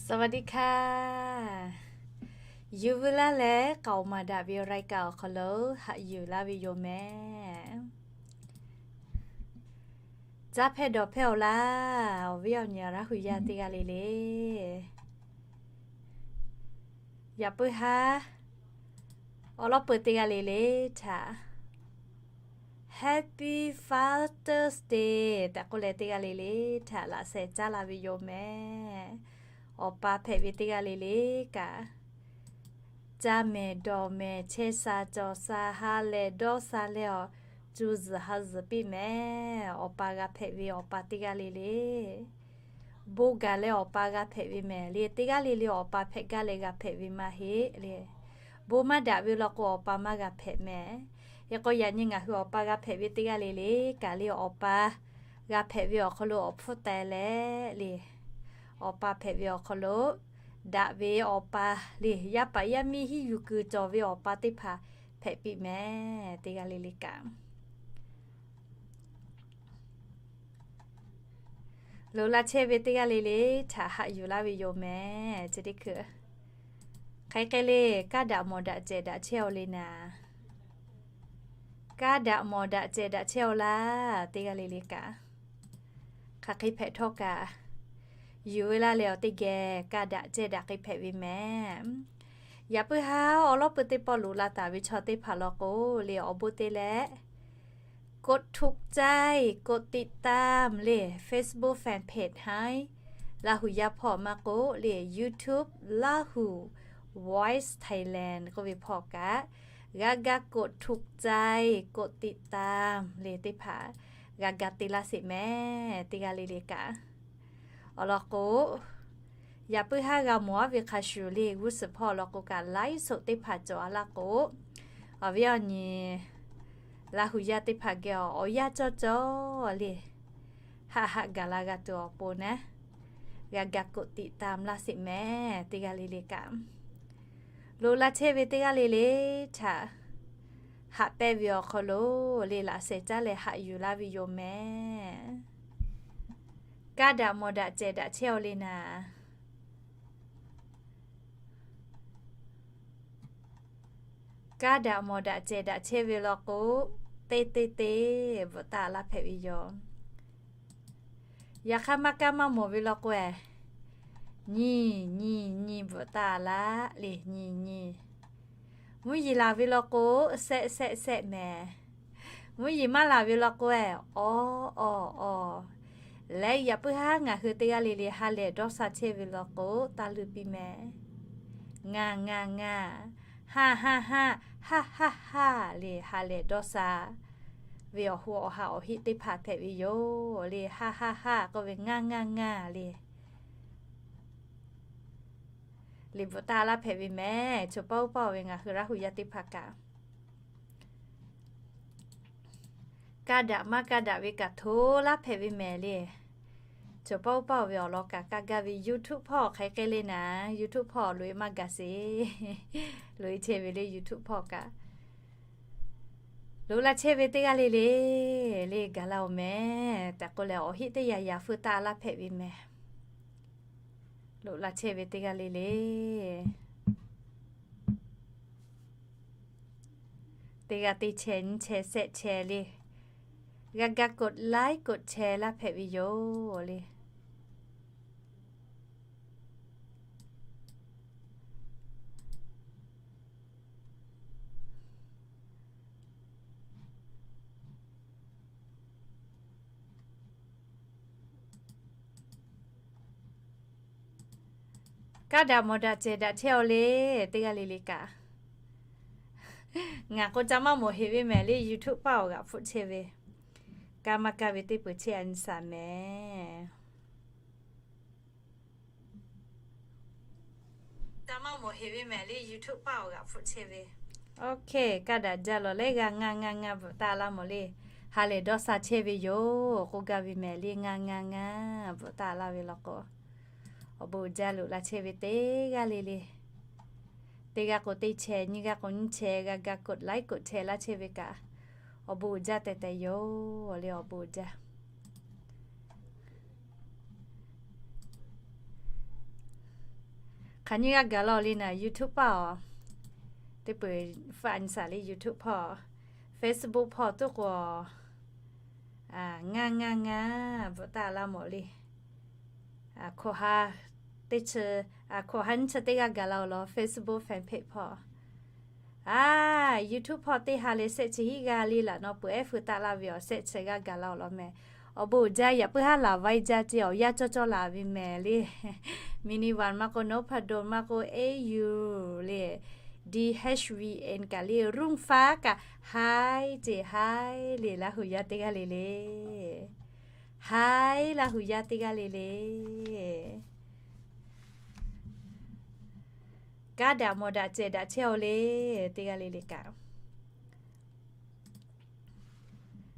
สวัสดีค่ะ Yuˬ veu laˇ leh k'aoˍ maˍ daꞈ ve รายการ awˬ hk'aw lo haꞈ yuˬ laˇ ve yoˬ mehˍ. Caˇ hpehˇ dawˬ hpehˇ-oˬ laˇ, awˬ viˉ awˬ nyi Laˇ huˍ yaˇ teˇ g'aˇ le le. Yaꞈ puiˉ haˉ awˬ lawn peuˬ teˇ g'aˇ le le htaꞈ Happy Father's Day tehꞈ k'oˆ leh, teˇ g'aˇ le le htaꞈ laꞈ sheh caˉ la ve yoˬ mehˍ. Awˬ pa hpehꞈ ve teˇ g'aˇ le le kaꞈ, caˇ mehˍ dawˬ mehˍ, chehˇ sha cawˬ sha, ha lehˬ dawˇ sha leh awˬ, cuˇ zuhˬ ha zuhˬ piˇ mehˍ. Awˬ pa g'a hpehꞈ ve awˬ pa teˇ g'aˇ le le, bon gaˬ leh awˬ pa g'a hpehꞈ ve mehˍ le. Teˇ g'aˇ le le awˬ pa hpehꞈ gaˇ leh g'a hpehꞈ ve maˇ heˆ le. Bon maˇ daꞈ ve law k'o, awˬ pa maˇ g'a hpehꞈ mehˍ. Hk'e k'o, yaꞈ nyi ngaˬ hui awˬ pa g'a hpehꞈ ve teˇ g'aˇ le le kaꞈ le, awˬ pa g'a hpehꞈ ve awˬ hk'aw lo awˬ hpfuhˇ teh leh le, awˬ pa hpehꞈ ve awˬ hk'aw lo daꞈ ve awˬ pa le, yaˇ paˍ yaˇ miˇ hiˉ yuˬ kuiˬ cawˬ ve awˬ pa teˇ hpaˍ hpehꞈ piˇ mehˍ, teˇ g'aˇ le le kaꞈ. Loꞈ la chehˇ ve teˇ g'aˇ le le htaꞈ haꞈ yuˬ laˇ ve yoˬ mehˍ. Chi teˇ hkui hk'aˬ hk'e le, kaˇ daꞈ mawˬ daꞈ cehˬ daꞈ chehˇ-oˬ le naˍ. Kaˇ daꞈ mawˬ daꞈ cehˬ daꞈ chehˇ-oˬ laˇ, teˇ g'aˇ le le kaꞈ. Hk'aˬ hk'e hpehꞈ htawˇ kaꞈ, yuˬ veu laˇ leh awˬ teˇ geh kaˇ daꞈ cehˬ daꞈ hk'e hpehꞈ ve mehˍ. Yaꞈ puiˉ haˉ awˬ lawn peuˬ teˇ pawˆ loꞈ la taˍ ve chaw teˇ hpaˍ law k'o le, awˬ bon te leh กดถูกใจ กดติดตาม le Facebook fanpage ไฮ Laˇ huˍ yaˇ hpawˇ maˇ k'oˆ le YouTube Lahu Voice Thailand k'oˆ ve hpawˇ kaꞈ, g'a ga กดถูกใจ กดติดตาม le teˇ hpaˍ g'a ga te laˇ sheˍ mehˍ, teˇ g'aˇ le le kaꞈ. Awˬ lawn k'o, yaꞈ puiˉ haˉ g'a mawˬ aˉ ve hk'a shuˍ le g'uˇ suhˍ hpawˇ law k'o kaꞈ, ไลฟ์สด teˇ hpaˍ cawˬ a laˇ k'o, awˬ viˉ awˬ nyi Laˇ huˍ yaˇ teˇ hpaˍ geh awˬ yanˇ cawˇ cawˇ le, haˆ haˆ gaˬ la g'a tuˬ awˬ pon naˉ, g'a ga กดติดตาม laˇ sheˍ mehˍ, teˇ g'aˇ le le kaꞈ. Loꞈ la chehˇ ve teˇ g'aˇ le le htaꞈ haꞈ pehnˇ ve awˬ hk'aw lo le laꞈ sheh caˉ leh haꞈ yuˬ laˇ ve yoˬ mehˍ. Kaˇ daꞈ mawˬ daꞈ cehˬ daꞈ chehˇ-oˬ le naˍ. Kaˇ daꞈ mawˬ daꞈ cehˬ daꞈ chehˇ ve law k'o, teˇ teˇ teˇ bvuhꞈ taˍ laˇ hpehꞈ ve yoˬ. Yaꞈ hk'aˇ maˇ kaˇ maˇ mawˬ ve law k'o-e, nyi nyi nyi bvuhꞈ taˍ laˇ le, nyi nyi. Mvuhˇ yeˬ laˬ ve law k'o, shehˆ shehˆ shehˆ mehˍ. Mvuhˇ yeˬ maˇ laˬ ve law k'o-e, awˬ awˬ awˬ. Leh yaꞈ puiˉ haˉ ngaˬ hui teˇ g'aˇ le le ha lehˬ dawˇ sha chehˇ ve law k'o, taˇ luˬ piˇ mehˍ. Ngaˬ ngaˬ ngaˬ, haˆ haˆ haˆ, haˆ haˆ haˆ le ha lehˬ dawˇ sha ve awˬ hoꞈ awˬ ha awˬ heˆ teˇ hpaˍ hpehꞈ ve yoˬ le, haˆ haˆ haˆ k'oˆ ve ngaˬ ngaˬ ngaˬ le. Liꞈ bvuhꞈ taˍ laˇ hpehꞈ ve mehˍ. Choˬ paˇ oˇ paˇ-oˬ ve ngaˬ hui Laˇ huˍ yaˇ teˇ hpaˍ kaꞈ, kaˇ daꞈ maˇ kaˇ daꞈ ve kaꞈ hto laˇ hpehꞈ ve mehˍ le. Choˬ paˇ oˇ paˇ-oˬ ve awˬ lawn kaꞈ kaˇ gaˇ ve YouTube hpawˇ hk'aˬ hk'e le naˍ, YouTube hpawˇ loꞈ-e maˇ gaˬ sheˍ. Loꞈ-e chehˇ ve le YouTube hpawˇ kaꞈ. Loꞈ la chehˇ ve teˇ g'aˇ le le, le gaˬ la-oˬ mehˍ tehꞈ k'oˆ leh, awˬ heˆ teˇ yanˇ yanˇ feu taˆ laˇ hpehꞈ ve mehˍ. Loꞈ la chehˇ ve teˇ g'aˇ le le, teˇ g'aˇ teˇ chehˇ nyiˇ chehˇ shehˆ chehˇ le, g'a ga กดไลค์ กดแชร์ laˇ hpehꞈ ve yoˬ le. Kaˇ daꞈ mawˬ daꞈ cehˬ daꞈ chehˇ-oˬ le, teˇ g'aˇ le le kaꞈ. Ngaˬ k'o ca maˇ mawˬ heˍ ve mehˍ le, YouTube paˇ awˬ g'aꞈ hpfuhˆ chehˇ ve, kaˇ maˇ kaˇ ve teˇ peuˬ chehˇ a nyi shaˍ mehˍ. Ca maˇ mawˬ heˍ ve mehˍ le, YouTube paˇ awˬ g'aꞈ hpfuhˆ chehˇ ve. OK, kaˇ daꞈ jaˇ lawˬ leh g'a ngaˇ ngaˇ ngaˇ bvuhꞈ taˍ laˇ mawˬ le. Ha lehˬ dawˇ sha chehˇ ve yoˬ k'oˆ gaˇ ve mehˍ le, ngaˇ ngaˇ ngaˇ bvuhꞈ taˍ laˇ ve law k'o, awˬ bon uiˍ jaˇ. Loꞈ la chehˇ ve teˇ g'aˇ le le, teˇ g'aˇ k'o teˇ chehˇ, nyiˇ g'aˇ k'o nyiˇ chehˇ, g'a ga กดไลค์ กดแชร์ laˇ chehˇ ve kaꞈ, awˬ bon uiˍ jaˇ tehꞈ tehꞈ yoˬ le, awˬ bon uiˍ jaˇ. Hk'aˬ nyi g'a gaˬ la le naˍ, YouTube hpawˇ teˇ peuˬ faˆ nyi shaˍ le, YouTube hpawˇ, Facebook hpawˇ tuˉ k'o, ngaˇ ngaˇ ngaˇ bvuhꞈ taˆ laˇ mawˬ le. Hkawꞈ ha teˇ chi, hkawꞈ ha nyiˇ chi teˇ g'aˇ gaˬ la-oˬ law, Facebook fan page hpawˇ. A, YouTube hpawˇ teˇ ha leh shehˆ chi hiˉ g'aˇ le, laꞈ naw peuˬ ehˉ feu taˆ laˇ ve awˬ shehˆ chi g'aˇ gaˬ la-oˬ law mehˍ. Awˬ bon uiˍ jaˇ, yaꞈ puiˉ haˉ laˬ vaiˇ jaˇ ce, awˬ yanˇ cawˇ cawˇ laˬ ve mehˍ le. Mini Wan maˇ k'o, Nopado maˇ k'o, Ayu le, D H V N kaꞈ le, Runˇ faˉ kaꞈ, Haiˉ ce, Haiˉ le, Laˇ hu yaˇ teˇ g'aˇ le le. Haiˉ, Laˇ hu yaˇ teˇ g'aˇ le le. Kanˉ daꞈ mawˬ daꞈ cehˬ daꞈ chehˇ-oˬ le, teˇ g'aˇ le le kaꞈ.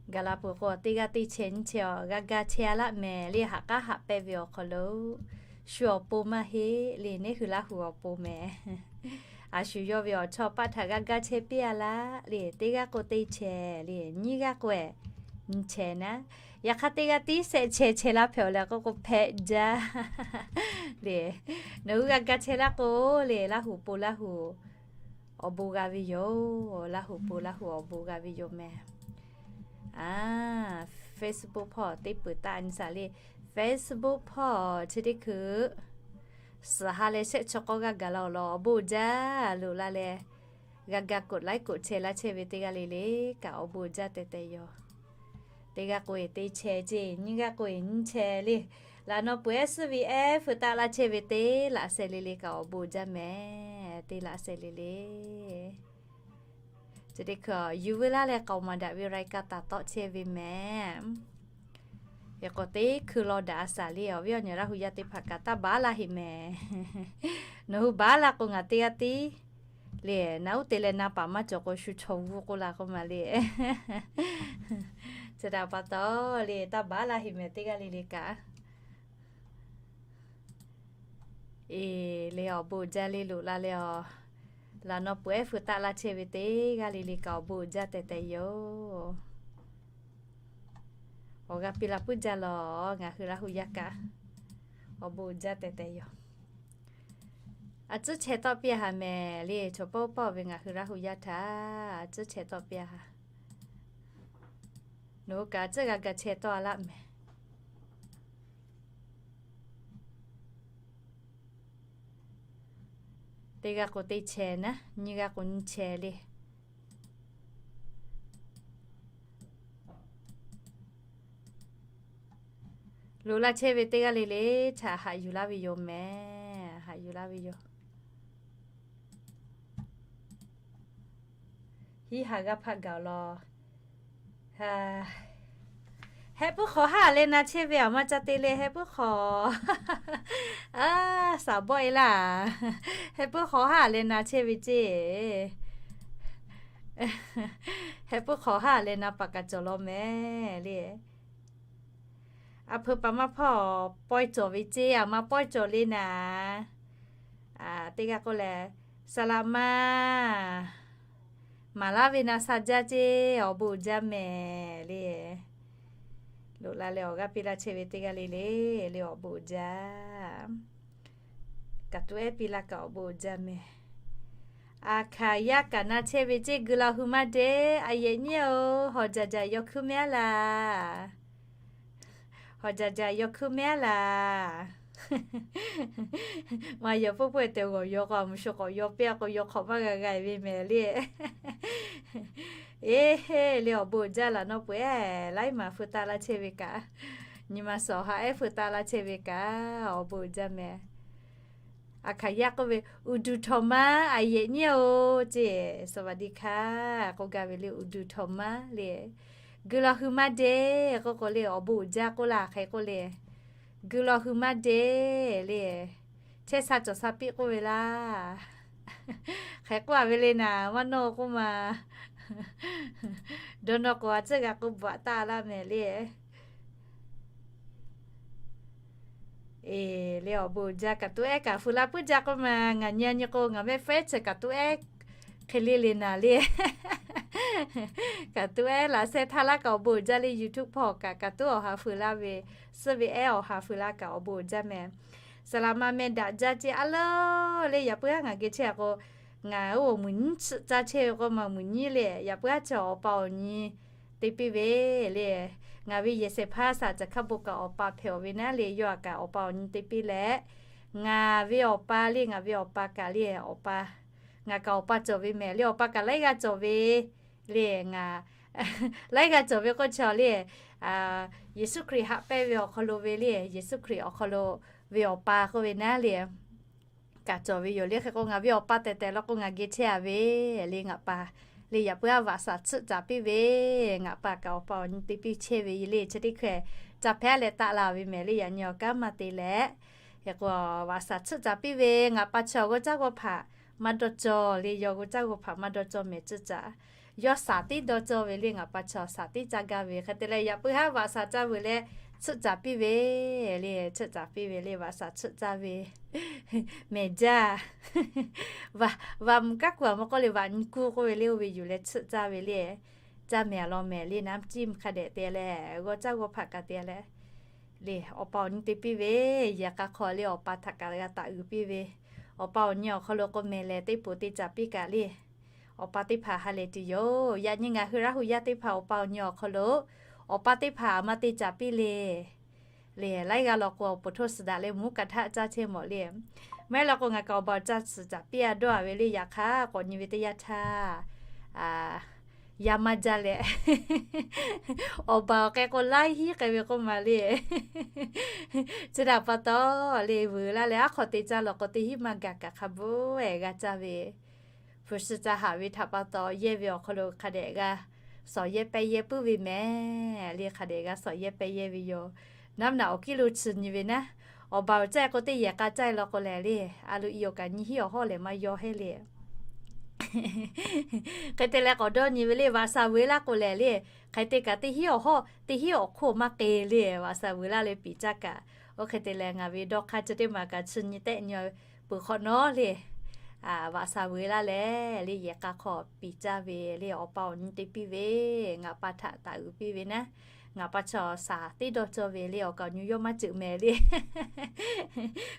Gaˬ la peuˬ k'o, teˇ g'aˇ teˇ chehˇ nyiˇ chehˇ-oˬ, g'a ga chehˇ-a laˆ mehˍ le, haꞈ k'aˉ haꞈ pehnˇ ve awˬ hk'aw lo. Shu awˬ pon maˇ heˆ le, neˉ hui Laˇ hu awˬ pon mehˍ. A shu yawˇ ve awˬ chawˇ paˆ htaꞈ g'a ga chehˇ piˇ-a laˆ le, teˇ g'aˇ k'o teˇ chehˇ le, nyiˇ g'aˇ k'o-e nyiˇ chehˇ naˉ. Yaꞈ hk'aˇ teˇ g'aˇ tiˉ shehˆ chehˇ chehˇ laˇ hpehꞈ-oˬ leh k'oˆ k'o hpehꞈ jaˇ le. Nawˬ hui g'a ga chehˇ laˇ k'o le, Laˇ hu pon Laˇ hu awˬ bon g'a ve yoˬ. Laˇ hu pon Laˇ hu awˬ bon g'a ve yoˬ mehˍ. A, Facebook hpawˇ teˇ peuˬ taˆ nyi shaˍ le. Facebook hpawˇ chi teˇ hkui suhˍ ha leh shehˆ chi k'awˇ g'aˇ gaˬ la-oˬ law, awˬ bon uiˍ jaˇ loꞈ la leh, g'a ga กดไลค์ กดแชร์ laˇ chehˇ ve teˇ g'aˇ le le kaꞈ awˬ bon uiˍ jaˇ tehꞈ tehꞈ yoˬ. Teˇ g'aˇ k'o-e teˇ chehˇ ce, nyiˇ g'aˇ k'o-e nyiˇ chehˇ le. Laꞈ naw peuˬ ehˉ suhˉ ve ehˉ feu taˆ laˇ chehˇ ve teˇ laꞈ sheh le le kaꞈ awˬ bon uiˍ jaˇ mehˍ. Teˇ laꞈ sheh le le. Chi teˇ hkui yuˬ veu laˇ leh k'aoˍ maˍ daꞈ ve รายการ taˍ tawˆ chehˇ ve mehˍ. Yaꞈ k'aw teˇ hkui law daꞈ a shaˍ le, awˬ viˉ awˬ nyi Laˇ hu yaˇ teˇ hpaˍ kaꞈ taˇ baˬ laˇ heꞈ mehˍ. Nawˬ hui baˬ laˇ k'o ngaˬ teˇ g'aˇ tiˉ le, na uˉ te leh na paˍ maˇ cawˬ k'o shu chaw g'uˇ k'oˆ la k'oˆ ma le. Chi htaꞈ pa taw le, taˇ baˬ laˇ heꞈ mehˍ teˇ g'aˇ le le kaꞈ. Eˬ le, awˬ bon uiˍ jaˇ le loꞈ la leh-oˬ, laꞈ naw peuˬ ehˉ feu taˆ laˇ chehˇ ve teˇ g'aˇ le le kaꞈ awˬ bon uiˍ jaˇ tehꞈ tehꞈ yoˬ. Awˬ g'a piˇ la puiˉ jaˇ law, ngaˬ hui Laˇ hu yaˇ kaꞈ awˬ bon uiˍ jaˇ tehꞈ tehꞈ yoˬ. A tcuhˉ chehˇ tawˆ piˇ-a haˍ mehˍ le, chaw pawˆ pawˆ ve ngaˬ hui Laˇ hu yaˇ htaꞈ a tcuhˉ chehˇ tawˆ piˇ-a haˍ. Nawˬ hui kaꞈ a tcuhˉ g'a ga chehˇ tawˆ-a laˆ mehˍ. Teˇ g'aˇ k'o teˇ chehˇ naˉ, nyiˇ g'aˇ k'o nyiˇ chehˇ le. Loꞈ la chehˇ ve teˇ g'aˇ le le htaꞈ haꞈ yuˬ laˇ ve yoˬ mehˍ. Haꞈ yuˬ laˇ ve yoˬ. Hiˉ ha g'aˇ hpaˆ gaˬ-oˬ law. Heh puiˉ hk'awꞈ haˉ leh na chehˇ ve, aˬ ma ca te leh heh puiˉ hk'awꞈ. A, shaˍ bawˆ e laˇ. Heh puiˉ hk'awꞈ haˉ leh na chehˇ ve ceˇ. Heh puiˉ hk'awꞈ haˉ leh na paˍ kaꞈ cawˬ law mehˍ le. A hpeu paˍ maˇ hpawˇ pawehˇ cawˬ ve ceˇ, aˬ ma pawehˇ cawˬ le naˍ. Teˇ g'aˇ k'oˆ leh, saˍ laꞈ ma maˍ laˇ ve na sha jaˇ ceˇ, awˬ bon uiˍ jaˇ mehˍ le. Loꞈ la leh awˬ g'aˇ piˇ laˇ chehˇ ve teˇ g'aˇ le le, le awˬ bon uiˍ jaˇ. Kaꞈ tuˉ ehˉ piˇ laˇ kaꞈ awˬ bon uiˍ jaˇ mehˍ. Aˬ hkaˍ yaˇ kaꞈ na chehˇ ve ceˇ, gui la hui maˇ deˇ, aˬ yehꞈ nyiˇ-oˬ, hawˬ jaˬ jaˬ yaw hkuiˉ mehˉ-a laˬ. Hawˬ jaˬ jaˬ yaw hkuiˉ mehˉ-a laˬ. Maˇ yaw puiˉ puiˉ te g'awˬ yaw k'o, a muˍ shu k'awꞈ yaw piˇ-a k'o, yaw hk'awꞈ maˇ g'a g'a ve mehˍ le. Eˬ, le awˬ bon uiˍ jaˇ laˬ nawˉ peuˬ ehˉ, laiˉ maˍ feu taˆ laˇ chehˇ ve kaꞈ, nyi ma suhˍ awˬ ha ehˉ feu taˆ laˇ chehˇ ve kaꞈ, awˬ bon uiˍ jaˇ mehˍ. Aˬ hkaˍ yaˇ k'oˆ ve, uˍ duˬ htawnˍ ma, aˬ yehꞈ nyiˇ-oˬ ceˇ, สวัสดีค่ะ k'oˆ gaˇ ve le, uˍ duˬ htawnˍ ma le. Gui law hui maˇ deˇ k'oˆ k'o le, awˬ bon uiˍ jaˇ k'oˆ laˇ hk'e k'oˆ le. Gui law hui maˇ deˇ le. Chehˇ sha cawˬ sha piˇ k'oˆ ve laˇ. Hk'e k'oˆ-a ve le naˍ, maˇ nawˇ k'oˆ ma. Dawˇ nawˇ k'o a tcuhˉ g'a k'oˆ bvuhꞈ taˆ laˇ mehˍ le. Eˬ, le awˬ bon uiˍ jaˇ, kaꞈ tuˉ ehˉ kaꞈ fu la puiˉ jaˇ k'oˆ ma. Ngaˬ nyi a nyi k'o ngaˬ mehˆ hpehˇ chi kaꞈ tuˉ ehˉ hk'e le le naˍ le. Kaꞈ tuˉ ehˉ laꞈ sheh htaˇ laˇ kaꞈ awˬ bon uiˍ jaˇ le. YouTube hpawˇ kaꞈ kaꞈ tuˉ awˬ ha fu laˇ ve, suhˉ ve ehˉ awˬ ha fu laˇ kaꞈ awˬ bon uiˍ jaˇ mehˍ. Saˍ laˍ ma meh daꞈ jaˇ ce a leuˉ le. Yaꞈ puiˉ haˉ ngaˬ geh chehˇ k'o, ngaˬ oˇ muiˬ nyiˉ tsuhˆ caˇ chehˇ ve k'oˆ ma, muiˬ nyiˉ le. Yaꞈ puiˉ haˉ chi awˬ pa awˬ nyi te piˇ ve le. Ngaˬ ve yehˬ shehˍ hpaˇ saˍ caˬ hkaˇ bon kaꞈ awˬ pa hpehꞈ ve naˉ le, yawˇ a kaꞈ awˬ pa awˬ nyi te piˇ leh, ngaˬ ve awˬ pa le, ngaˬ ve awˬ pa kaꞈ le, awˬ pa, ngaˬ kaꞈ awˬ pa cawˬ ve mehˍ le. Awˬ pa kaꞈ laiˉ g'aˇ cawˬ ve le. Ngaˬ laiˉ g'aˇ cawˬ ve k'oˆ chi le, Yeˍsuˆ Hkriꞈ haꞈ pehnˇ ve awˬ hk'aw lo ve le, Yeˍsuˆ Hkriꞈ awˬ hk'aw lo ve awˬ pa k'oˆ ve naˉ le, kaꞈ cawˬ ve yoˬ le. Hk'e k'o, ngaˬ ve awˬ pa tehˬ tehˬ law k'o, ngaˬ geh chehˇ a ve le, ngaˬ pa le. Yaꞈ puiˉ haˉ vaꞈ shaˍ tsuhˆ caˍ piˇ ve, ngaˬ pa kaꞈ awˬ pa awˬ nyi te piˇ chehˇ ve le. Chi teˇ hkeh ca hpehˇ leh taˆ la ve mehˍ le. Yaꞈ nyi awˬ kanˉ maˇ te leh, hk'e k'o, vaꞈ shaˍ tsuhˆ caˍ piˇ ve, ngaˬ pa chi awˬ g'awˇ caˉ g'awˇ hpaꞈ maˇ dawˇ cawˇ le. Yawˇ g'awˇ caˉ g'awˇ hpaꞈ maˇ dawˇ cawˇ mehˍ, tsuhˆ caˍ. Yawˇ shaˍ tiˉ dawˇ cawˇ ve le. Ngaˬ pa chi shaˍ tiˉ caˇ gaˇ ve hk'e te leh, yaꞈ puiˉ haˉ vaꞈ shaˍ caˇ vuiˬ leh tsuhˆ caˍ piˇ ve le. Tsuhˆ caˍ piˇ ve le, vaꞈ shaˍ tsuhˆ caˇ ve mehˍ jaˇ. Vaꞈ mvuhˇ kaˉ kuˬ a maˇ k'oˆ le, vaꞈ nyi kuˇ k'oˆ ve le, oˇ ve yuˬ leh tsuhˆ caˇ ve le. Caˇ mehˍ a law mehˍ le, naˉ ciˇ hk'a dehꞈ te leh, g'awˇ caˉ g'awˇ hpaꞈ kaꞈ te leh le, awˬ pa awˬ nyi te piˇ ve, yehˬ k'a hk'aw le awˬ pa htaꞈ kaꞈ g'a taˍ uiˍ piˇ ve, awˬ pa awˬ nyi awˬ hk'aw lo k'o mehˍ lehˬ teˇ poˍ te caˍ piˇ kaꞈ le, awˬ pa teˇ hpaˍ ha lehˬ tuˬ yoˬ. Yaꞈ nyi ngaˬ hui Laˇ hu yaˇ teˇ hpaˍ awˬ pa awˬ nyi awˬ hk'aw lo awˬ pa teˇ hpaˍ a maˇ te caˍ piˇ le. Le laiˉ g'aˇ law k'o, awˬ poˍ htoˇ suhˍ daꞈ leh mvuhˇ kaꞈ htaˆ caˇ chehˇ mawˬ le. Maˇ heˆ law k'o, ngaˬ kaꞈ awˬ ba awˬ caˇ suhˍ caˍ piˇ a dawˇ a ve le. Yaꞈ hk'aˇ k'awꞈ nyi ve teˇ yanˇ htaˇ, yaˇ maˇ jaˇ leh, awˬ ba awˬ k'ai k'o laiˉ hinˉ k'ai ve k'oˆ ma le. Chi htaꞈ pa taw le, vuiˬ laˇ leh aˉ hk'aw te caˇ law k'o, teˇ hinˉ maˇ gaˬ kaꞈ hk'a bvuhˬ ehˍ g'a caˇ ve, hpu shi ca haꞈ ve htaꞈ pa taw, yehˇ ve awˬ hk'aw lo hk'a dehꞈ g'a shawˍ yehˇ pehˇ yehˇ puiˉ ve mehˍ le. Hk'a dehꞈ g'a shawˍ yehˇ pehˇ yehˇ ve yoˬ. Naˉ naꞈ awˬ kiˉ lo chi nyi ve naˉ, awˬ ba awˬ caˇ k'o teˇ yehˬ k'a caˇ e law k'o lehˬ le, a lo i awˬ kaꞈ nyiˇ hinˉ awˬ hawˉ lehˬ maˇ yaw heˆ le. Hk'e te leh k'awꞈ dawˇ nyi ve le, vaꞈ shaˍ vuiˬ laˇ k'o lehˬ le, hk'aˬ hk'e te kaꞈ teˇ hinˉ awˬ hawˉ teˇ hinˉ awˬ hk'oˆ maˇ k'e le, vaꞈ shaˍ vuiˬ laˇ leh piˍ caˇ kaꞈ. Oˇ hk'e te leh ngaˬ ve dawˇ hk'aˇ chi teˇ maˬ kaꞈ chi nyi tehˆ nyi peuˬ hk'awꞈ nawˉ le, vaꞈ shaˍ vuiˬ laˇ leh le, yehˬ k'a hk'aw piˍ caˇ ve le, awˬ pa awˬ nyi te piˇ ve, ngaˬ pa htaꞈ taˍ uiˍ piˇ ve naˉ, ngaˬ pa chaw shaˍ teˇ dawˇ cawˇ ve le, awˬ kaˍ awˬ nyi yawˇ maˇ ceuˬ mehˍ le.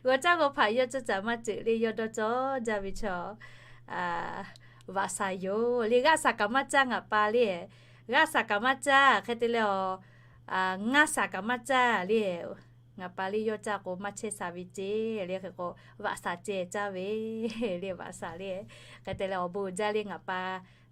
G'awˇ caˇ g'awˇ hpaꞈ yawˇ ceuˬ caˍ maˇ ceuˬ le, yawˇ dawˇ cawˇ jaˇ ve chaw vaꞈ shaˍ yoˬ le. G'aˇ shaˍ kaꞈ maˇ caˇ ngaˬ pa le, g'aˇ shaˍ kaꞈ maˇ caˇ. Hk'e te leh, ngaˇ shaˍ kaꞈ maˇ caˇ le. Ngaˬ pa le yawˇ caˇ k'o maˇ chehˇ sha ve ceˇ le. Hk'e k'o, vaꞈ shaˍ ceh caˇ ve le, vaꞈ shaˍ le. Hk'e te leh awˬ bon uiˍ jaˇ le, ngaˬ pa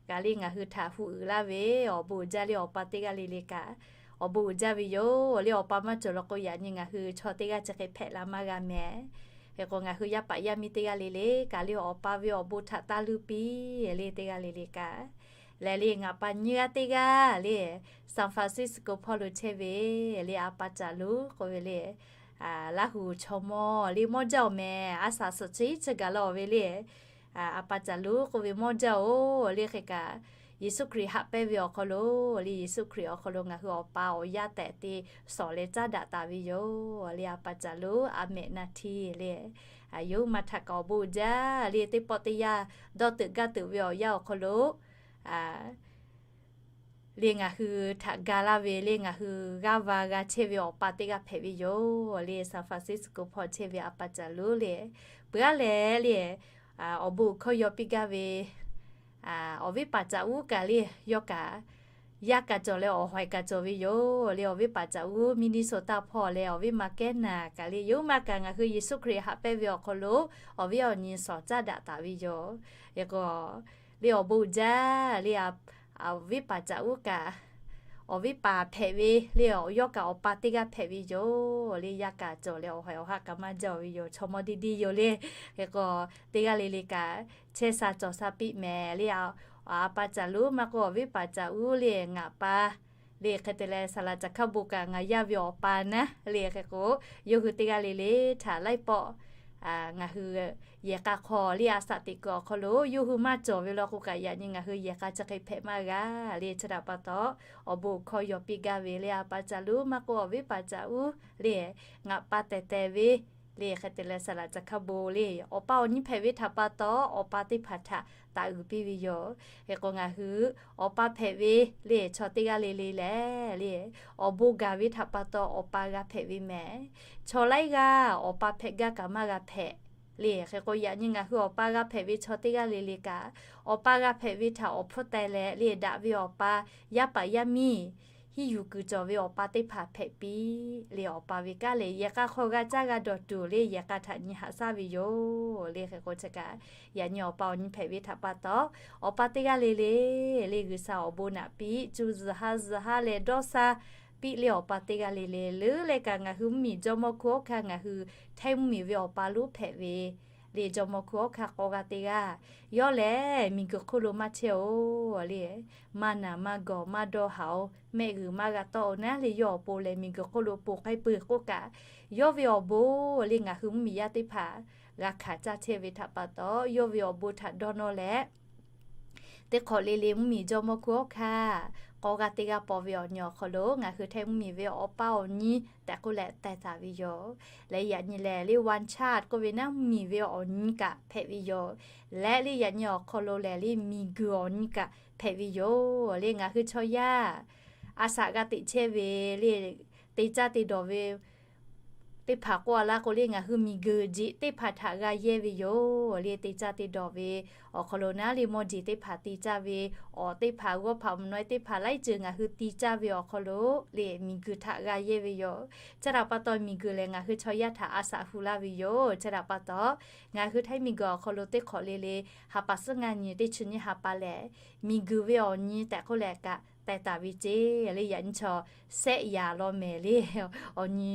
kaꞈ le ngaˬ hui htaꞈ hu uiˍ laˇ ve, awˬ bon uiˍ jaˇ le. Awˬ pa teˇ g'aˇ le le kaꞈ awˬ bon uiˍ jaˇ ve yoˬ le. Awˬ pa maˇ cawˬ law k'o, yaꞈ nyi ngaˬ hui chaw teˇ g'aˇ chi hk'e hpehꞈ la maˇ g'a mehˍ. Hk'e k'o, ngaˬ hui yaˇ paˍ yaˇ miˇ teˇ g'aˇ le le kaꞈ le, awˬ pa ve awˬ bon htaꞈ taˇ luˇ piˇ le, teˇ g'aˇ le le kaꞈ. Lehˬ le, ngaˬ pa nyiˇ g'aˇ teˇ g'aˇ le, San Francisco hpawˇ lo chehˇ ve le, a pa Caˍ Luˉ k'oˆ ve le, Laˇ hu chaw mawˇ le, mawˇ jaˇ oˬ mehˍ. A shaˍ suhˍ chi iˉ chi gaˬ la oˬ ve le, a pa Caˍ Luˉ k'oˆ ve mawˇ jaˇ oˬ le. Hk'e kaꞈ, Yeˍsuˆ Hkriꞈ haꞈ pehnˇ ve awˬ hk'aw lo le, Yeˍsuˆ Hkriꞈ awˬ hk'aw lo ngaˬ hui awˬ pa awˬ yaˇ tehꞈ te shawˍ leh caˉ daꞈ taˍ ve yoˬ le, a pa Caˍ Luˉ, a mehꞈ na htiˇ le. Yawˇ hui ma htaꞈ kaꞈ awˬ bon uiˍ jaˇ le, teˇ pawˆ teˇ yanˇ dawˇ teuꞈ gaˇ teuꞈ ve awˬ yanˇ awˬ hk'aw lo le, ngaˬ hui htaꞈ ga laˇ ve le, ngaˬ hui g'aˇ va g'a chehˇ ve awˬ pa teˇ g'aˇ hpehꞈ ve yoˬ le, San Francisco hpawˇ chehˇ ve a pa Caˍ Luˉ le. Peuˬ aˉ leh le, awˬ bon uiˍ hkawˇ yaw piˇ gaˇ ve awˬ viˉ paˍ Caˍ Uˉ kaꞈ le, yawˇ kaꞈ yaˇ kaꞈ cawˬ leh awˬ hawehˍ kaꞈ cawˬ ve yoˬ le. Awˬ viˉ paˍ Caˍ Uˉ Minnesota hpawˇ leh awˬ viˉ ma kehˉ naˬ kaꞈ le, yawˇ hui ma kaꞈ ngaˬ hui Yeˍsuˆ Hkriꞈ haꞈ pehnˇ ve awˬ hk'aw lo awˬ viˉ awˬ nyi shawˍ caˉ daꞈ taˍ ve yoˬ. Hk'e k'o, le awˬ bon uiˍ jaˇ le, awˬ viˉ paˍ Caˍ Uˉ kaꞈ awˬ viˉ paˍ hpehꞈ ve le, yawˇ kaꞈ awˬ pa teˇ g'aˇ hpehꞈ ve yoˬ le. Yaˇ kaꞈ cawˬ leh awˬ hawehˍ awˬ haˆ kaꞈ maˇ jaˇ ve yoˬ. Chaw mawˇ diˇ diˇ yoˬ le. Hk'e k'o, teˇ g'aˇ le le kaꞈ chehˇ sha cawˬ sha piˇ mehˍ le. A pa Caˍ Luˉ maˇ k'oˆ, awˬ viˉ paˍ Caˍ Uˉ le, ngaˬ pa le. Hk'e te leh, saˍ laˍ caˬ hkaˇ bon kaꞈ ngaˬ yaˇ ve awˬ pa naˉ le. Hk'e k'o, yawˇ hui teˇ g'aˇ le le htaꞈ laiˉ pawˆ ngaˬ hui yehˬ k'a hk'aw le, a shaꞈ teꞈ kuiˬ awˬ hk'aw lo yawˇ hui maˇ cawˬ ve law k'o kaꞈ, yaꞈ nyi ngaˬ hui yehˬ k'a chi hk'e hpehꞈ maˇ g'a le. Chi htaꞈ pa taw, awˬ bon hkawˇ yaw piˇ gaˇ ve le, a pa Caˍ Luˉ maˇ k'oˆ, awˬ viˉ paˍ Caˍ Uˉ le, ngaˬ pa tehˬ tehˬ ve le hk'e te leh saˍ laꞈ caˬ hkaˇ bon le awˬ pa awˬ nyi hpehꞈ ve htaꞈ pa taw, awˬ pa teˇ hpaˍ htaꞈ taˍ uiˍ piˇ ve yoˬ. Hk'e k'o ngaˬ hui awˬ pa hpehꞈ ve le chaw teˇ g'aˇ le le lehˬ le, awˬ bon gaˬ ve htaꞈ pa taw awˬ pa g'a hpehꞈ ve mehˍ. Chaw laiˉ g'aˇ awˬ pa hpehꞈ gaˇ kaꞈ maˇ g'a hpehꞈ le. Hk'e k'o yaꞈ nyi ngaˬ hui awˬ pa g'a hpehꞈ ve chaw teˇ g'aˇ le le kaꞈ, awˬ pa g'a hpehꞈ ve htaꞈ awˬ hpfuhˇ teh leh le daꞈ ve awˬ pa, yaˇ paˍ yaˇ miˇ, hiˉ yuˬ kuiˬ cawˬ ve awˬ pa teˇ hpaˍ hpehꞈ piˇ le. Awˬ pa ve kanˉ lehˬ yehˬ k'a hk'aw g'a caˇ g'a dawˬ tuˬ le yehˬ k'a htaꞈ nyi haꞈ shaˉ ve yoˬ le. Hk'e k'o chi kaꞈ yaꞈ nyi awˬ pa awˬ nyi hpehꞈ ve htaꞈ pa taw, awˬ pa teˇ g'aˇ le le le G'uiˬsha awˬ bon naꞈ piˇ, cuˇ zuhˬ ha zuhˬ ha leh dawˇ sha piˇ le awˬ pa teˇ g'aˇ le le leuˉ leh kaꞈ ngaˬ hui mvuhˇmiˬ jawˇmawˇ hkuˇ hawˉ hkanˇ ngaˬ hui htaiˇ mvuhˇmiˬ ve awˬ pa lonˉ hpehꞈ ve le jawˇmawˇ hkuˇ hawˉ hkanˇ k'aw g'a teˇ g'aˇ, yawˇ lehˬ miˬguiˬ hk'oˆ lo maˇ chehˇ-oˬ le. Maˇ naˬ maˇ gawˬ maˇ dawˇ haˍ-oˬ, mehˆ g'uiˬ maˇ g'a tawˆ-oˬ naˉ le yawˇ awˬ pon lehˬ miˬguiˬ hk'oˆ lo ponˬ k'ai peuˬ k'oˆ kaꞈ, yawˇ ve awˬ bon le ngaˬ hui mvuhˇmiˬ yaˇ teˇ hpaˍ g'a hkanˍ caˇ chehˇ ve htaꞈ pa taw, yawˇ ve awˬ bon htaꞈ dawˇ nawˇ leh teˇ hk'awꞈ le le mvuhˇmiˬ jawˇmawˇ hkuˇ hawˉ hkanˇ k'aw g'a teˇ g'aˇ paw ve awˬ nyi awˬ hk'aw lo ngaˬ hui htaiˇ mvuhˇmiˬ ve awˬ pa awˬ nyi tehꞈ k'oˆ leh teh taˍ ve yoˬ. Leh yaꞈ nyi lehˬ le one child k'oˆ ve naˉ mvuhˇmiˬ ve awˬ nyi kaꞈ hpehꞈ ve yoˬ. Leh le yaꞈ nyi awˬ hk'aw lo lehˬ le miˬguiˬ awˬ nyi kaꞈ hpehꞈ ve yoˬ le. Ngaˬ hui chaw yaˇ a shaꞈ g'a teꞈ chehˇ ve le te caˇ te dawˬ ve teˇ hpaˍ k'oˆ a laˇ k'o le ngaˬ hui miˬguiˬ jeꞈ teˇ hpaˍ htaꞈ g'a yehˇ ve yoˬ le. Te caˇ te dawˬ ve awˬ hk'aw lo naˉ le mawˇ jeˬ teˇ hpaˍ te caˇ ve, awˬ teˇ hpaˍ g'awˇ hpaˍ mvuhˇ naw e teˇ hpaˍ laiˉ ceuˬ ngaˬ hui te caˇ ve awˬ hk'aw lo le miˬguiˬ htaꞈ g'a yehˇ ve yoˬ. Chi htaꞈ pa taw miˬguiˬ lehˬ ngaˬ hui chaw yaˇ htaꞈ a shaꞈ hu laˇ ve yoˬ. Chi htaꞈ pa taw ngaˬ hui htaiˇ miˬguiˬ awˬ hk'aw lo teˇ hk'awꞈ le le ha pa suhˉ ngaˇ nyi teˇ chi nyiˇ ha pa lehˬ, miˬguiˬ ve awˬ nyi tehꞈ k'oˆ leh kaꞈ teh taˍ ve ceˇ le. Yaꞈ nyi chaw sehˆ yaˍ law mehˍ le awˬ nyi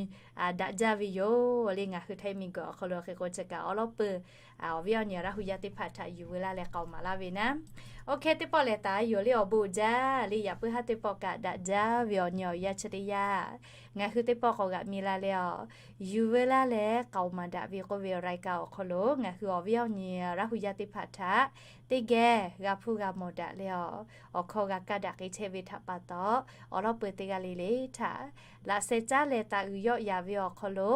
daꞈ jaˇ ve yoˬ le. Ngaˬ hui htaiˇ miˬguiˬ awˬ hk'aw lo hk'e k'o chi kaꞈ awˉ lawˉ peuˬ awˬ viˉ awˬ nyi Laˇ hu yaˇ teˇ hpaˍ htaꞈ yuˬ veu laˇ leh k'aoˍ maˍ laˇ ve naˉ. Oˇ hk'e teˇ pawˆ lehˬ taˍ yoˬ le awˬ bon jaˇ le yaꞈ puiˉ haˉ teˇ pawˆ kaꞈ daꞈ jaˇ ve awˬ nyi awˬ yanˇ chi teˇ yanˇ ngaˬ hui teˇ pawˆ k'awꞈ g'aꞈ mi la leh a, yuˬ veu laˇ leh k'aoˍ maˍ daꞈ ve k'oˆ ve รายการ awˬ hk'aw lo ngaˬ hui awˬ viˉ awˬ nyi Laˇ hu yaˇ teˇ hpaˍ htaꞈ teˇ geh g'a hpuˇ g'a mawˬ daꞈ leh a, awˬ hkawˇ g'a kaˇ daꞈ k'ai chehˇ ve htaꞈ pa taw, awˬ lawˉ peuˬ teˇ g'aˇ le le htaꞈ laꞈ sheh caˉ leh taˍ uiˍ yawˆ yaˍ ve awˬ hk'aw lo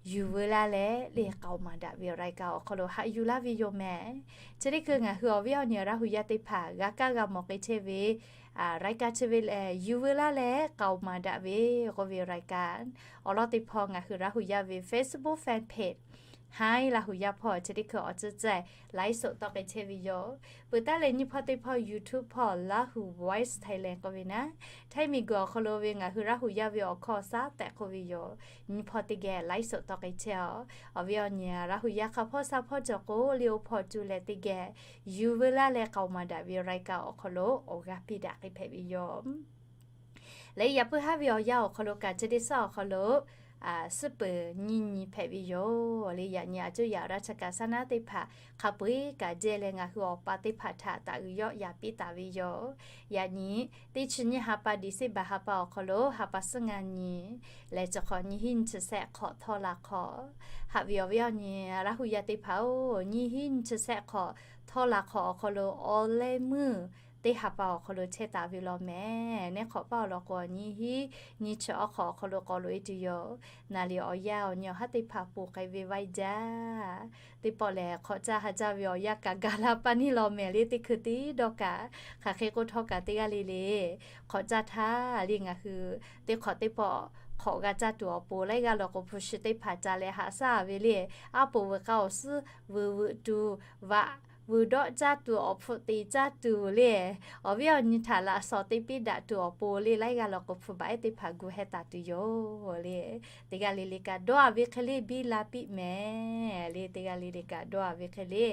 yuˬ veu laˇ leh le k'aoˍ maˍ daꞈ ve รายการ awˬ hk'aw lo haꞈ yuˬ laˇ ve yoˬ mehˍ. Chi teˇ hkui ngaˬ hui awˬ viˉ awˬ nyi Laˇ hu yaˇ teˇ hpaˍ g'a kaˇ g'a mawˬ k'ai chehˇ ve รายการ chi ve lehˬ yuˬ veu laˇ leh k'aoˍ maˍ daꞈ ve k'oˆ ve รายการ awˬ lawn teˇ hpawˇ ngaˬ hui Laˇ hu yaˇ ve Facebook fan page Hi Laˇ hu yaˇ hpawˇ chi teˇ hkui awˬ tcuhˇ ceh ไลฟ์สด tawˆ k'ai chehˇ ve yoˬ. Peuˬ taˉ leh nyiˇ hpawˇ teˇ hpawˇ YouTube hpawˇ Laˇ hu Voice Thailand k'oˆ ve naˉ, htaiˇ miˬguiˬ awˬ hk'aw lo ve ngaˬ hui Laˇ hu yaˇ ve awˬ hkawˇ awˬ shaˉ tehꞈ k'oˆ ve yoˬ. Nyiˇ hpawˇ teˇ geh ไลฟ์สด tawˆ k'ai chehˇ a. Awˬ viˉ awˬ nyi Laˇ hu yaˇ hk'a hpawˇ sha hpawˇ cawˬ k'o le oˇ hpawˇ cuˇ leh teˇ geh yuˬ veu laˇ leh k'aoˍ maˍ daꞈ ve รายการ awˬ hk'aw lo awˬ g'aˇ piˇ daꞈ k'ai hpehꞈ ve yoˬ. Leh yaꞈ puiˉ haˉ ve awˬ yanˇ awˬ hk'aw lo kaꞈ chi teˇ shaˉ awˬ hk'aw lo suhˉ peuˬ nyiˇ nyi hpehꞈ ve yoˬ le. Yaꞈ nyi a cuˇ yaꞈ raˇ chi kaꞈ shaˉ naˉ teˇ hpaˍ hk'a peu eˬ kaꞈ jehˇ leh ngaˬ hui awˬ pa teˇ hpaˍ htaꞈ taˍ uiˍ yawˆ yaˍ piˇ taˍ ve yoˬ. Yaꞈ nyi teˇ chi nyiˇ ha pa December ha pa awˬ hk'aw lo ha pa suhˉ ngaˇ nyi leh chi hk'awꞈ nyiˇ hinˉ nyiˇ chi sehˆ hk'awꞈ htawˇ la hk'awꞈ, haꞈ ve awˬ viˉ awˬ nyi Laˇ hu yaˇ teˇ hpaˍ-oˬ, nyiˇ hinˉ nyiˇ chi sehˆ hk'awꞈ htawˇ la hk'awꞈ awˬ hk'aw lo awˬ leh meuˇ teˇ ha pa awˬ hk'aw lo chehˇ taˍ ve law mehˍ. Neˇ hk'awꞈ paˇ awˬ lawn k'o nyiˇ hinˉ nyiˇ chi awˬ hk'awꞈ awˬ hk'aw lo k'awꞈ loꞈ e tuˬ yoˬ. Naˍ liꞈ awˬ yanˇ awˬ nyi awˬ haˉ teˇ hpaˍ ponˬ k'ai ve vaˇ jaˇ. Teˇ pawˆ lehˬ hk'awꞈ caˇ ha jaˇ ve awˬ yanˇ kaꞈ gaˬ la paˇ neˇ law mehˍ le. Teˇ hkui tiˉ dawˇ kaꞈ hk'aˬ hk'e k'oˆ htawˇ kaꞈ teˇ g'aˇ le le hk'awꞈ caˇ htaˇ le ngaˬ hui teˇ hk'awꞈ teˇ pawˆ hk'awꞈ g'a caˇ tuˬ awˬ pon laiˉ g'aˇ law k'o hpu shi teˇ hpaˍ ca leh haꞈ shaˉ ve le. Aˉ poꞈ veuꞈ k'a awˬ suhˉ veuꞈ veuꞈ tuˬ vaꞈ veuꞈ dawˆ caˇ tuˬ awˬ hpfuhˆ te caˇ tuˬ le, awˬ viˉ awˬ nyi htaꞈ laꞈ shawnˍ te piˇ daꞈ tuˬ awˬ pon le laiˉ g'aˇ law k'o hpu baꞈ ehˉ teˇ hpaˍ gu heh taˍ tuˬ yoˬ le. Teˇ g'aˇ le le kaꞈ dawˇ a ve hk'e le biˇ la piˇ mehˍ le. Teˇ g'aˇ le le kaꞈ dawˇ a ve hk'e le.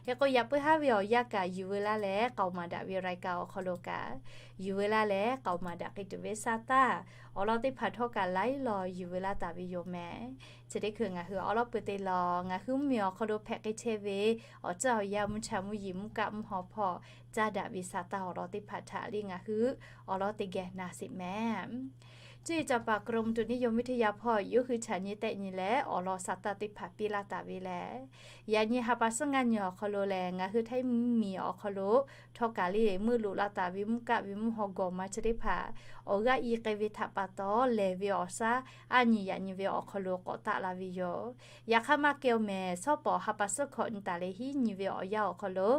Hk'e k'o yaꞈ puiˉ haˉ ve awˬ yanˇ kaꞈ yuˬ veu laˇ leh k'aoˍ maˍ daꞈ ve รายการ awˬ hk'aw lo kaꞈ yuˬ veu laˇ leh k'aoˍ maˍ daꞈ k'ai tuˬ ve sa taˇ awˬ lawn teˇ hpaˍ htawˇ kaꞈ laiˉ law yuˬ veu laˇ taˍ ve yoˬ mehˍ. Chi teˇ hkui ngaˬ hui awˬ lawn peuˬ te lawˬ ngaˬ hui mvuhˇmiˬ awˬ hk'aw lo hpehꞈ k'ai chehˇ ve awˬ ceuˬ awˬ yanˇ mvuhˇ cha mvuhˇ yeˬ mvuhˇ kaˆ mvuhˇ haw hpawˇ caˇ daꞈ ve sa taˇ awˬ lawn teˇ hpaˍ htaꞈ le ngaˬ hui awˬ lawn teˇ geh na sheˍ mehˍ. Cuˇ yiˍ caˍ paˍ กรมอุตุนิยมวิทยา hpawˇ yawˇ hui chaꞈ nyi tehˆ nyi leh awˬ lawn saˍ taˇ teˇ hpaˍ piˇ laˇ taˍ ve lehˬ, yaꞈ nyi ha pa suhˉ ngaˇ nyi awˬ hk'aw lo lehˬ, ngaˬ hui Htaiˇ mvuhˇmiˬ awˬ hk'aw lo htawˇ kaꞈ le meuˆ loꞈ la taˍ ve mvuhˇ kaˆ ve mvuhˇ haw gawˬ ma chi teˇ hpaˍ awˬ g'aˇ i k'ai ve htaꞈ pa taw, lehˬ ve awˬ shaˉ aˉ nyi yaꞈ nyi ve awˬ hk'aw lo k'awꞈ taˆ la ve yoˬ. Yaꞈ hk'aˇ maˇ kehˬ-oˬ mehˍ, shawˉ pawˍ ha pa suhˉ hkawꞈ nyi taˍ leh hiˉ nyi ve awˬ yanˇ awˬ hk'aw lo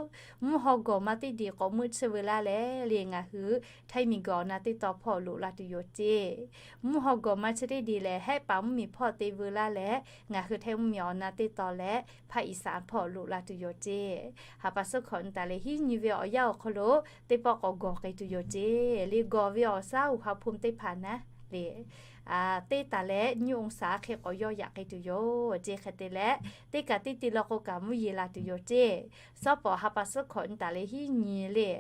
mvuhˇ haw gawˬ ma teˇ diˬ k'awꞈ meuˆ tsuhˇ veu laˇ leh le, ngaˬ hui Htaiˇ miˬguiˬ awˬ na teˇ tawn hpawˇ loꞈ la tuˬ yoˬ ceˇ. Mvuhˇ haw gawˬ ma chi teˇ diˬ lehˬ, Hehˆ paˍ mvuhˇmiˬ hpawˇ te veu laˇ leh, ngaˬ hui Htaiˇ mvuhˇmiˬ awˬ na teˇ tawn leh ภาคอีสาน hpawˇ loꞈ la tuˬ yoˬ ceˇ. Ha pa suhˉ hkawꞈ nyi taˍ leh hiˉ nyi ve awˬ yanˇ awˬ hk'aw lo teˇ pawˆ k'awꞈ gawˬ k'ai tuˬ yoˬ ceˇ. Le gawˬ ve awˬ shaˉ อุณหภูมิ teˇ hpaˍ naˉ le, teˇ taˍ leh nyiˇ องศา hk'e k'awꞈ yawˇ yaꞈ k'ai tuˬ yoˬ ceˇ. Hk'e te leh, teˇ kaꞈ teˇ ti law k'o kaꞈ mvuhˇ yeˬ la tuˬ yoˬ ceˇ. Shawˉ pawˍ ha pa suhˉ hkawꞈ nyi taˍ leh hiˉ nyi le,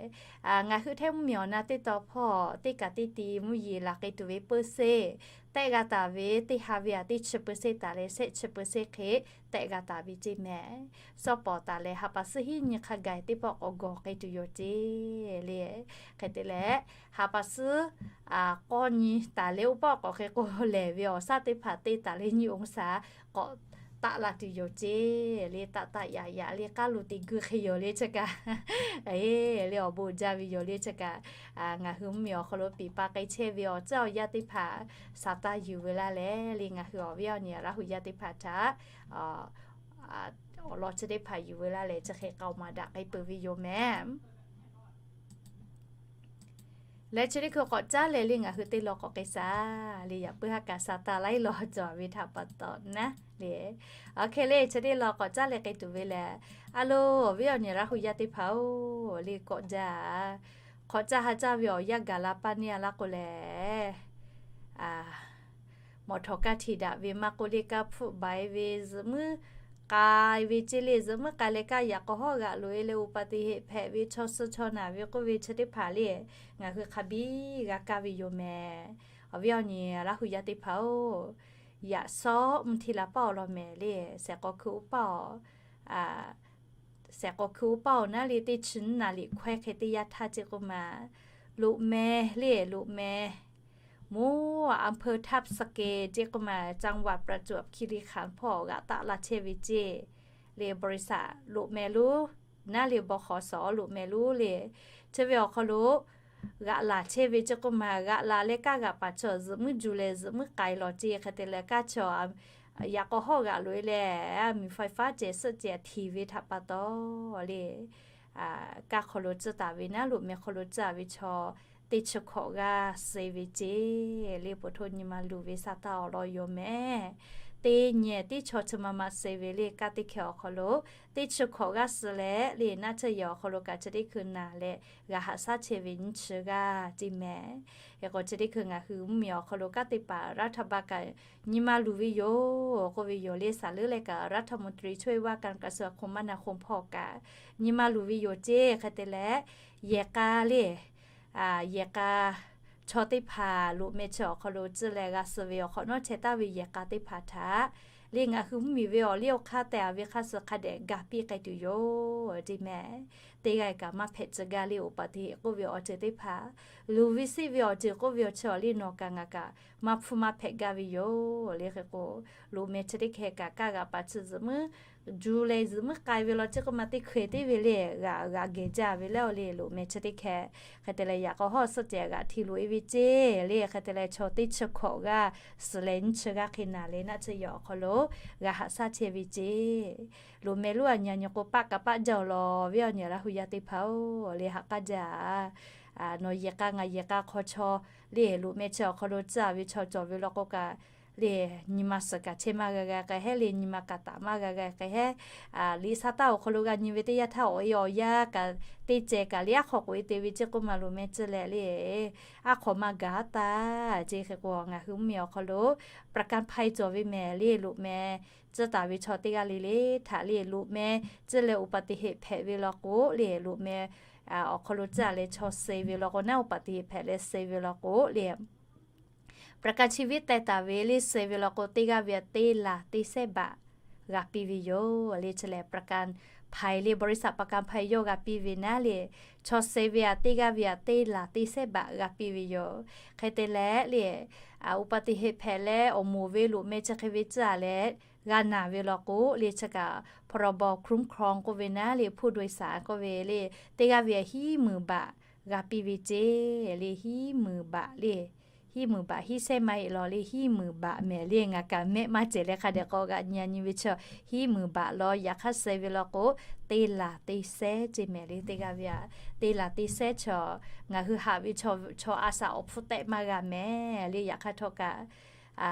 ngaˬ hui Htaiˇ mvuhˇmiˬ awˬ na teˇ tawn hpawˇ teˇ kaꞈ teˇ ti mvuhˇ yeˬ la k'ai tuˬ ve เปอร์เซ็นต์ tehˆ g'a taˍ ve teˇ ha ve aꞈ teˇ chi เปอร์เซ็นต์ taˍ leh shehˆ chi เปอร์เซ็นต์ hk'e tehˆ g'a taˍ ve ceˇ mehˍ. Shawˉ pawˍ taˍ leh ha pa suhˉ hiˉ nyi hk'a gaˬ teˇ pawˆ k'awꞈ gawˬ k'ai tuˬ yoˬ ceˇ le. Hk'e te leh, ha pa suhˉ k'awˇ nyi taˍ leh oˇ pawˆ k'awꞈ hk'e k'o lehˬ ve awˬ shaˉ teˇ hpaˍ teˇ taˍ leh nyiˇ องศา k'awꞈ taˆ la tuˬ yoˬ ceˇ. Le taˆ taˆ yaꞈ yaꞈ le k'aˉ lo te guˇ hk'e yoˬ le chi kaꞈ, le awˬ bon jaˇ ve yoˬ le chi kaꞈ, ngaˬ hui mvuhˇmiˬ awˬ hk'aw lo piˍ pa k'ai chehˇ ve awˬ tcuhˉ awˬ yanˇ teˇ hpaˍ saˍ taˇ yuˬ veu laˇ leh le, ngaˬ hui awˬ viˉ awˬ nyi Laˇ huˍ yaˇ teˇ hpaˍ htaꞈ awˬ lawn chi teˇ hpaˍ yuˬ veu laˇ leh chi hk'e k'aoˍ maˍ daꞈ k'ai peuˬ ve yoˬ mehˍ. Leh chi teˇ hkui k'awꞈ caˉ leh le ngaˬ hui teˇ law k'awꞈ k'ai shaˍ le, yaꞈ puiˉ haˉ kaꞈ saˍ taˍ laiˉ law cawˬ ve htaꞈ pa taw naˉ le. Awˬ hk'e le chi teˇ law k'awꞈ caˉ leh k'ai tuˬ ve lehˬ, a lo, awˬ viˉ awˬ nyi Laˇ huˍ yaˇ teˇ hpaˍ-oˬ, le k'awꞈ jaˇ, hk'awꞈ caˇ ha caˇ ve awˬ yanˇ gaˬ la paˇ neˇ a laˇ k'o lehˬ, mawˬ htawˍ kaˇ htiꞈ daꞈ ve maˇ k'oˆ le, kaˇ hpfuhˆ baiˍ ve zuhꞈ muiˉ k'ai ve ceˇ le, zuhꞈ muiˉ k'ai leh kaˇ yaꞈ k'aw hawˉ g'aꞈ loꞈ e leh อุบัติเหตุ hpehꞈ ve chaw suh chaw naˬ ve k'oˆ ve chi teˇ hpaˍ le, ngaˬ hui hk'a biˇ g'a kaˇ ve yoˬ mehˍ. Awˬ viˉ awˬ nyi Laˇ huˍ yaˇ teˇ hpaˍ-oˬ, yaꞈ shawˉ mvuhˇ hti la paˇ awˬ lawn mehˍ le, shehˍ k'aw hkui oˇ paˇ awˬ shehˍ k'aw hkui oˇ paˇ awˬ naˉ le teˇ chi nyiˇ naˍ liꞈ hkawehˇ hk'e teˇ yanˇ htaˇ ceˇ k'oˆ ma, loꞈ meh le, loꞈ meh, mvuhˇอำเภอทับสแก ceˇ k'oˆ ma, จังหวัดประจวบคีรีขันธ์ hpawˇ g'aꞈ taˆ la chehˇ ve ceˇ le, บริษัท loꞈ meh lonˉ, naˉ le บขส loꞈ meh lonˉ le, chi ve awˬ hk'aw lo g'aꞈ laˬ chehˇ ve ceˇ k'oˆ ma, g'aꞈ laˬ leh kaˇ g'aꞈ paˍ chaw zuhꞈ muiˉ ju leh zuhꞈ muiˉ k'ai law ceˇ. Hk'e te leh kaˇ chaw yaꞈ k'aw hawˉ g'aꞈ loꞈ e leh, miˬ ไฟฟ้า cehˬ suhˆ cehˬ htiˍ ve htaꞈ pa taw le, kaˇ hk'aw lo tcuhˇ taˍ ve naˉ loꞈ meh hk'aw lo tcuhˇ a ve chaw teˇ chi hkawꞈ g'aˇ suh ve ceˇ le, po hto nyi ma luˬ ve saˍ taˇ awˬ lawn yoˬ mehˍ. Teˇ nyi tiˉ chaw chi ma ma suh ve le, kaˇ teˇ hkeh awˬ hk'aw lo teˇ chi hkawꞈ g'aˇ suh leh le, naˆ tsuhˇ yehˬ awˬ hk'aw lo kaꞈ chi teˇ hkui naˬ leh g'a haꞈ shaˉ chehˇ ve nyiˇ chi g'aˇ ceˇ mehˍ. Hk'e k'o chi teˇ hkui ngaˬ hui mvuhˇmiˬ awˬ hk'aw lo kaˇ teˇ hpaˍ รัฐบาล kaꞈ nyi ma luˬ ve yoˬ k'oˆ ve yoˬ le, สำนักงานหลัก รัฐมนตรีช่วยว่าการกระทรวงคมนาคม hpawˇ kaꞈ nyi ma luˬ ve yoˬ ceˇ. Hk'e te leh, yehˬ k'a le, yehˬ k'a chaw teˇ hpaˍ loꞈ meh chi awˬ hk'aw lo tcuhˇ leh g'a suh ve awˬ hk'awꞈ nawˉ chehˇ taˍ ve yehˬ k'a teˇ hpaˍ htaꞈ le ngaˬ hui mvuhˇmiˬ ve awˬ liˇ awˬ hk'aˇ tehꞈ a ve hk'aˇ suh hk'a dehꞈ ga piˇ k'ai tuˬ yoˬ ceˇ mehˍ. Teˇ g'aˇ kaꞈ maˇ hpehꞈ tcuh gaˇ le, อุบัติเหตุ k'oˆ ve awˬ ceuˬ teˇ hpaˍ, luˬ ve siˆ ve awˬ ceuˬ k'oˆ ve awˬ chi awˬ liˇ nawˬ kaꞈ ngaˬ kaꞈ maˇ hpfuhˇ maˇ hpehꞈ gaˇ ve yoˬ le. Hk'e k'o, loꞈ meh chi teˇ hkeh kaꞈ kaˇ g'aꞈ paˍ chi zuhꞈ muiˉ ju leh zuhꞈ muiˉ k'ai ve law ceˇ k'oˆ ma, teˇ hkeh teˇ ve le g'aꞈ g'aꞈ gehˬ jaˇ ve leh awˬ le loꞈ meh chi teˇ hkeh. Hk'e te leh yaꞈ k'aw hawˉ suhˆ cehˬ g'aꞈ htiˍ loꞈ e ve ceˇ le. Hk'e te leh chaw teˇ chi hkawꞈ g'aˇ suh leh nyiˇ chi g'aˇ hk'e naˬ leh naˆ tsuhˇ yehˬ awˬ hk'aw lo g'a haꞈ shaˉ chehˇ ve ceˇ. Loꞈ meh lonˉ a nyi a nyi k'o, paˆ kaꞈ paˆ jaˇ awˬ lawn, awˬ viˉ awˬ nyi Laˇ huˍ yaˇ teˇ hpaˍ-oˬ, le ha k'aˇ jaˇ. Nawˬ yehˬ k'a ngaˬ yehˬ k'a hk'aw chaw le loꞈ meh chi awˬ hk'aw lo tcuhˇ a ve chaw cawˬ ve law k'o kaꞈ le, nyi ma suhˍ kaꞈ chehˇ maˇ g'a g'a k'ai hehˉ le, nyi ma kaꞈ taˍ maˇ g'a g'a k'ai hehˉ. Liꞈ saˍ taˇ awˬ hk'aw lo g'a nyi ve teˇ yanˇ htaˇ awˬ e awˬ yaˇ kaꞈ teˇ ceh kaꞈ le aˉ hk'aw k'oꞈ e te ve ceˇ k'oˆ ma, loꞈ meh tcuhˇ leh le aˉ hk'aw maˇ gaˬ taˍ ceˇ. Hk'e k'o, ngaˬ hui mvuhˇmiˬ awˬ hk'aw lo ประกันภัย cawˬ ve mehˍ le, loꞈ meh tcuhˇ taˍ ve chaw teˇ g'aˇ le le htaꞈ le loꞈ meh tcuhˇ leh อุบัติเหตุ hpehꞈ ve law k'o le, loꞈ meh awˬ hk'aw lo tcuhˇ a leh chaw suh ve law k'o, naˆ อุบัติเหตุ hpehꞈ leh suh ve law k'o le ประกันชีวิต teh taˍ ve le suh ve law k'o, teˇ g'aˇ ve teˇ laˬ teˇ sehˉ baꞈ g'a piˇ ve yoˬ le. Chi lehˬ ประกันภัย hpaiˍ le บริษัท ประกันภัย yawˇ g'a piˇ ve naˉ le, chaw suh ve aꞈ teˇ g'aˇ ve aꞈ teˇ laˬ teˇ sehˉ baꞈ g'a piˇ ve yoˬ. Hk'e te leh le, อุบัติเหตุ hpehꞈ leh awˬ moˍ ve loꞈ meh chi hk'e ve tcuhˉ a leh g'a naˬ ve law k'o le, chi kaꞈ พรบ คุ้มครอง k'oˆ ve naˉ le, ผู้โดยสาร k'oˆ ve le, teˇ g'aˇ ve aꞈ hiˉ meunˍ baꞈ g'a piˇ ve ceˇ le, hiˉ meunˍ baꞈ le. Hiˉ meunˍ baꞈ hiˉ sehˉ maˇ heˆ law le, hiˉ meunˍ baꞈ mehˍ le. Ngaˬ kaꞈ mehˆ maˇ cehˬ leh hk'a dehꞈ k'awꞈ g'a nyi nyi ve chaw hiˉ meunˍ baꞈ law. Yaꞈ hk'aˇ suh ve law k'o, teˇ laˬ teˇ sehˉ ceˇ mehˍ le. Teˇ g'aˇ ve aꞈ teˇ laˬ teˇ sehˉ chaw, ngaˬ hui haꞈ ve chaw a shaꞈ awˬ hpfuhˇ tehˆ maˇ g'a mehˍ le. Yaꞈ hk'aˇ htawˇ kaꞈ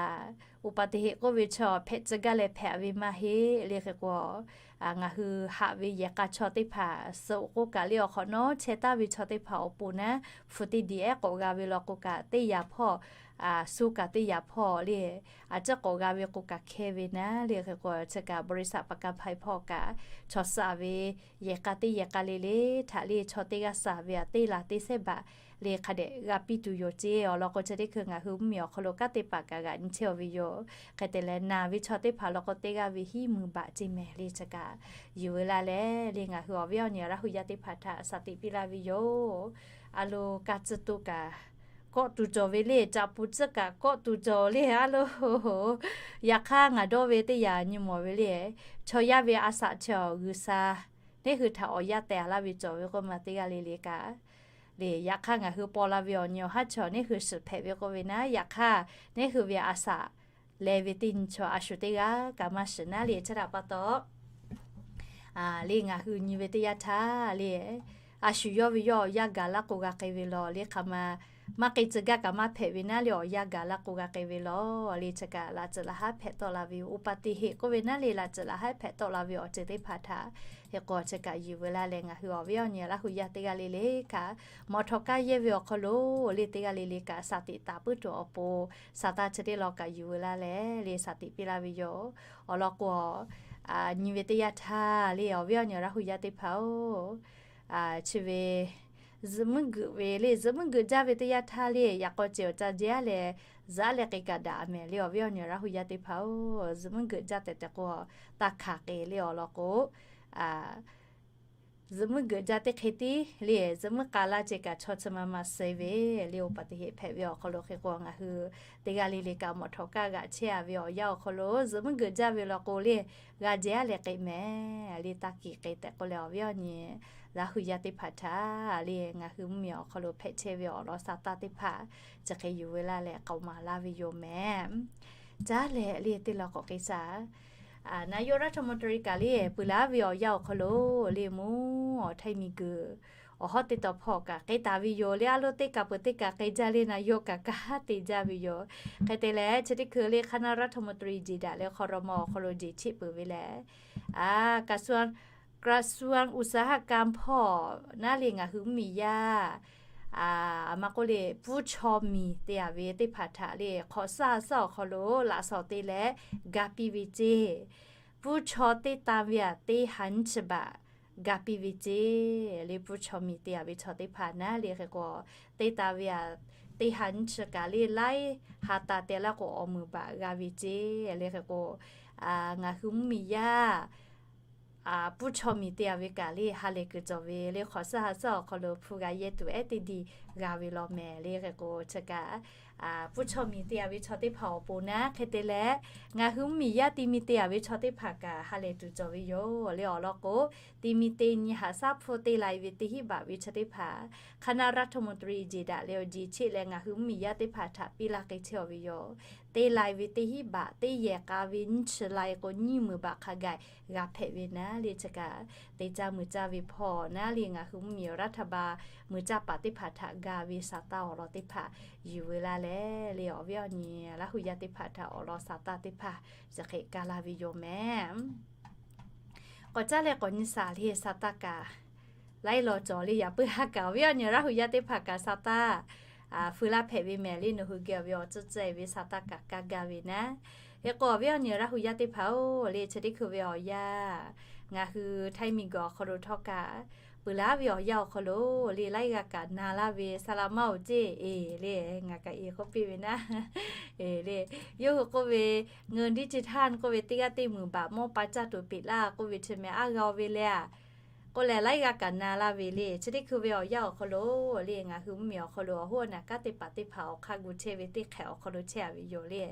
อุบัติเหตุ k'oˆ ve chaw hpehꞈ tcuh gaˇ leh hpehꞈ ve maˇ heˆ le. Hk'e k'o, ngaˬ hui haꞈ ve yehˬ k'a chaw teˇ hpaˍ suh oˬ k'oˆ kaꞈ le, awˬ hk'awꞈ nawˉ chehˇ taˍ ve chaw teˇ hpaˍ awˬ pon naˉ, hpu teˇ diˬ ehˉ k'awꞈ g'a ve law k'o kaꞈ teˇ yaꞈ hpawˇ, suh kaꞈ teˇ yaꞈ hpawˇ le, a ciˉ k'awꞈ g'a ve k'o kaꞈ hkehˇ ve naˉ le. Hk'e k'o, chi kaꞈ บริษัท ประกันภัย hpawˇ kaꞈ chaw suh ve yehˬ k'a teˇ yehˬ k'a le le htaꞈ le chaw teˇ g'aˇ suh ve aꞈ teˇ laˬ teˇ sehˉ baꞈ le hk'a dehꞈ g'a piˇ tuˬ yoˬ ceˇ. Awˬ lawn k'o, chi teˇ hkui ngaˬ hui mvuhˇmiˬ awˬ hk'aw lo kanˉ teˇ hpaˍ kaꞈ g'aꞈ nyi chehˇ a ve yoˬ. Hk'e te leh naˬ ve chaw teˇ hpaˍ law k'o, teˇ g'aˇ ve hiˉ meunˍ baꞈ ceˇ mehˍ le. Chi kaꞈ yuˬ ve laˇ leh le, ngaˬ hui awˬ viˉ awˬ nyi Laˇ hu yaˇ teˇ hpaˍ htaꞈ shaˍ tiꞈ piˇ laˇ ve yoˬ. A lo ka tcuh to kaꞈ kawˆ tuˬ cawˬ ve le, caꞈ pu tcuhˉ kaꞈ kawˆ tuˬ cawˬ le a lo. Yaꞈ hk'aˇ ngaˬ dawˇ ve teˇ yanˇ nyi mawˬ ve le, chaw yaˇ ve a shaꞈ chi awˬ G'uiˬsha neˇ hui htaꞈ awˬ yanˇ teh a laˇ ve cawˬ ve k'oˆ ma teˇ g'aˇ le le kaꞈ le. Yaꞈ hk'aˇ ngaˬ hui paw la ve awˬ nyi awˬ haˉ chaw neˇ hui shiˍ hpehꞈ ve k'oˆ ve naˉ, yaꞈ hk'aˇ neˇ hui ve a shaꞈ leh ve teˇ nyi chaw a shu teˇ g'aˇ kaꞈ maˇ shiˍ naˉ le. Chi htaꞈ pa taw le ngaˬ hui nyi ve teˇ yanˇ htaˇ le, a shu yawˇ ve yawˇ awˬ yanˇ gaˬ laˇ k'o g'a k'ai ve law le. Hk'aˬ ma maˇ k'ai tcuh gaˇ kaꞈ maˇ hpehꞈ ve naˉ le, awˬ yanˇ gaˬ laˇ k'o g'a k'ai ve law le. Chi kaꞈ laꞈ tcuhˍ laꞈ haˉ hpehꞈ tawˆ la ve yoˬ. อุบัติเหตุ k'oˆ ve naˉ le, laꞈ tcuhˍ laꞈ haˉ hpehꞈ tawˆ la ve awˬ ceuˬ teˇ hpaˍ htaꞈ hk'e k'o, chi kaꞈ yuˬ ve laˇ leh ngaˬ hui awˬ viˉ awˬ nyi Laˇ hu yaˇ teˇ g'aˇ le le kaꞈ, mawˬ htawˍ kaˇ yehˇ ve awˬ hk'aw lo le teˇ g'aˇ le le kaꞈ shaˍ tiꞈ taˍ puiˉ tuˬ awˬ pon, shaˍ taˇ chi teˇ law kaꞈ yuˬ ve laˇ leh le shaˍ tiꞈ piˇ laˇ ve yoˬ. Awˬ lawn k'o, nyi ve teˇ yanˇ htaˇ le awˬ viˉ awˬ nyi Laˇ hu yaˇ teˇ hpaˍ-oˬ, chi ve zuhꞈ muiˉ geuꞈ ve le, zuhꞈ muiˉ geuꞈ jaˇ ve teˇ yanˇ htaˇ le, yaꞈ k'aw ceh awˬ ca jehˇ leh zuhꞈ leh k'e kaꞈ daꞈ mehˍ le awˬ viˉ awˬ nyi Laˇ hu yaˇ teˇ hpaˍ-oˬ. Zuhꞈ muiˉ geuꞈ jaˇ tehꞈ tehꞈ k'o, taˇ hkanˍ k'e le awˬ lawn k'o, zuhꞈ muiˉ geuꞈ jaˇ teˇ hk'e tiˉ le, zuhꞈ muiˉ k'a laˇ ceh kaꞈ chaw chi ma ma suh ve le, อุบัติเหตุ hpehꞈ ve awˬ hk'aw lo hk'e k'o ngaˬ hui teˇ g'aˇ le le kaꞈ mawˬ htawˍ kaˇ g'aꞈ chehˇ a ve awˬ yanˇ awˬ hk'aw lo zuhꞈ muiˉ geuꞈ jaˇ ve law k'o le, g'a jehˇ a leh k'e mehˍ le, taˇ kiˬ k'e tehꞈ k'oˆ leh awˬ viˉ awˬ nyi Laˇ hu yaˇ teˇ hpaˍ htaꞈ le ngaˬ hui mvuhˇmiˬ awˬ hk'aw lo hpehꞈ chehˇ ve awˬ lawn shaˍ taˇ teˇ hpaˍ chi hk'e yuˬ ve laˇ leh k'aoˍ maˍ laˇ ve yoˬ mehˍ. Caˉ leh le teˇ law k'awꞈ k'e shaˍ นายกรัฐมนตรี kaꞈ le peuˬ laˇ ve awˬ yanˇ awˬ hk'aw lo le mvuhˇ awˬ htaiˇ miˬguiˬ awˬ hawˉ teˇ taw hpawˇ kaꞈ k'e taˍ ve yoˬ le. A lo teˇ kaꞈ peuˬ teˇ kaꞈ k'e jaˇ le, นายก kaꞈ kanˉ te jaˇ ve yoˬ. Hk'e te leh chi teˇ hkui le คณะรัฐมนตรี jeˬ daꞈ leh ครม. awˬ hk'aw lo jeˬ cheˆ peuˬ ve lehˬ, กระทรวงอุตสาหกรรม hpawˇ naˉ le ngaˬ hui mvuhˇmiˬ yaˇ a ma k'oˆ le, puˇ chaw miˬ te a ve teˇ hpaˍ htaꞈ le hk'awꞈ suhˉ ha suhˉ awˬ hk'aw lo laꞈ shawˍ te leh ga piˇ ve ceˇ. Puˇ chaw teˇ tan ve aꞈ teˇ ha nyiˇ chi baꞈ ga piˇ ve ceˇ le. Puˇ chaw miˬ te a ve chaw teˇ hpaˍ naˉ le hk'e k'o, teˇ tan ve aꞈ teˇ ha nyiˇ chi kaꞈ le laiˉ ha tan te laˇ k'o awˬ meunˍ baꞈ g'a ve ceˇ le hk'e k'o, ngaˬ hui mvuhˇmiˬ yaˇ puˇ chaw miˬ te a ve kaꞈ le ha lehˬ kuiˬ cawˬ ve le hk'awꞈ suhˉ ha suhˉ awˬ hk'aw lo hpu g'a yehˇ tuˬ ehˉ teˇ diˬ g'a ve law mehˍ le hk'e k'o, chi kaꞈ puˇ chaw miˬ te a ve chaw teˇ hpaˍ awˬ pon naˉ hk'e te leh, ngaˬ hui mvuhˇmiˬ yaˇ ti mi te a ve chaw teˇ hpaˍ kaꞈ ha lehˬ tuˬ cawˬ ve yoˬ le. Awˬ lawn k'o, ti mi te nyi haꞈ shaˉ hpu te lai ve teˇ hinˉ baꞈ ve chaw teˇ hpaˍ คณะรัฐมนตรี jeˬ daꞈ leh awˬ jeˬ cheˆ leh ngaˬ hui mvuhˇmiˬ yaˇ teˇ hpaˍ htaꞈ piˇ laˇ k'e chehˇ a ve yoˬ. Te lai ve teˇ hinˉ baꞈ teˇ yehˬ k'a ve nyiˇ chi lai k'o nyiˇ meunˍ baꞈ hk'a gaˬ g'a hpehꞈ ve naˉ le. Chi kaꞈ te caˇ mui caˇ ve hpawˇ naˉ le ngaˬ hui mvuhˇmiˬ รัฐบาล mui caˇ paˍ teˇ hpaˍ htaꞈ ga ve shaˍ taˇ awˬ lawn teˇ hpaˍ yuˬ ve laˇ leh le awˬ viˉ awˬ nyi Laˇ hu yaˇ teˇ hpaˍ htaꞈ awˬ lawn shaˍ taˇ teˇ hpaˍ chi hk'e ka laˇ ve yoˬ mehˍ. K'awꞈ caˉ leh k'awꞈ nyi shaˍ le shaˍ taˇ kaꞈ laiˉ law cawˬ le. Yaꞈ puiˉ ha kaꞈ awˬ viˉ awˬ nyi Laˇ hu yaˇ teˇ hpaˍ kaꞈ shaˍ taˇ feu laˇ hpehꞈ ve mehˍ le. Nawˬ hui geh ve awˬ tcuhˇ tcuhˇ e ve shaˍ taˇ kaꞈ kaˇ gaˇ ve naˉ. Hk'e k'o awˬ viˉ awˬ nyi Laˇ hu yaˇ teˇ hpaˍ-oˬ le, chi teˇ hkui ve awˬ yanˇ ngaˬ hui Htaiˇ miˬguiˬ awˬ hk'aw lo htawˇ kaꞈ peuˬ laˇ ve awˬ yanˇ awˬ hk'aw lo le laiˉ g'a kaꞈ na laˇ ve saˍ laˍ maˇ oˬ ceˇ eˬ le, ngaˬ kaꞈ eˬ k'oˆ piˇ ve naˉ. Eˬ le, yawˇ hui k'oˆ ve เงินดิจิทัล k'oˆ ve teˇ g'aˇ teˇ meunˍ baꞈ mawˇ pa caˇ tuˬ peꞈ laˇ k'oˆ ve chi meh aˉ g'a ve le a k'oˆ leh laiˉ g'a kaꞈ na laˇ ve le. Chi teˇ hkui ve awˬ yanˇ awˬ hk'aw lo le ngaˬ hui mvuhˇmiˬ awˬ hk'aw lo awˬ hoˉ awˬ naˬ kanˉ teˇ hpaˍ teˇ hpaˍ awˬ hk'aˇ gu chehˇ ve teˇ hk'ehꞈ awˬ hk'aw lo chehˇ a ve yoˬ le.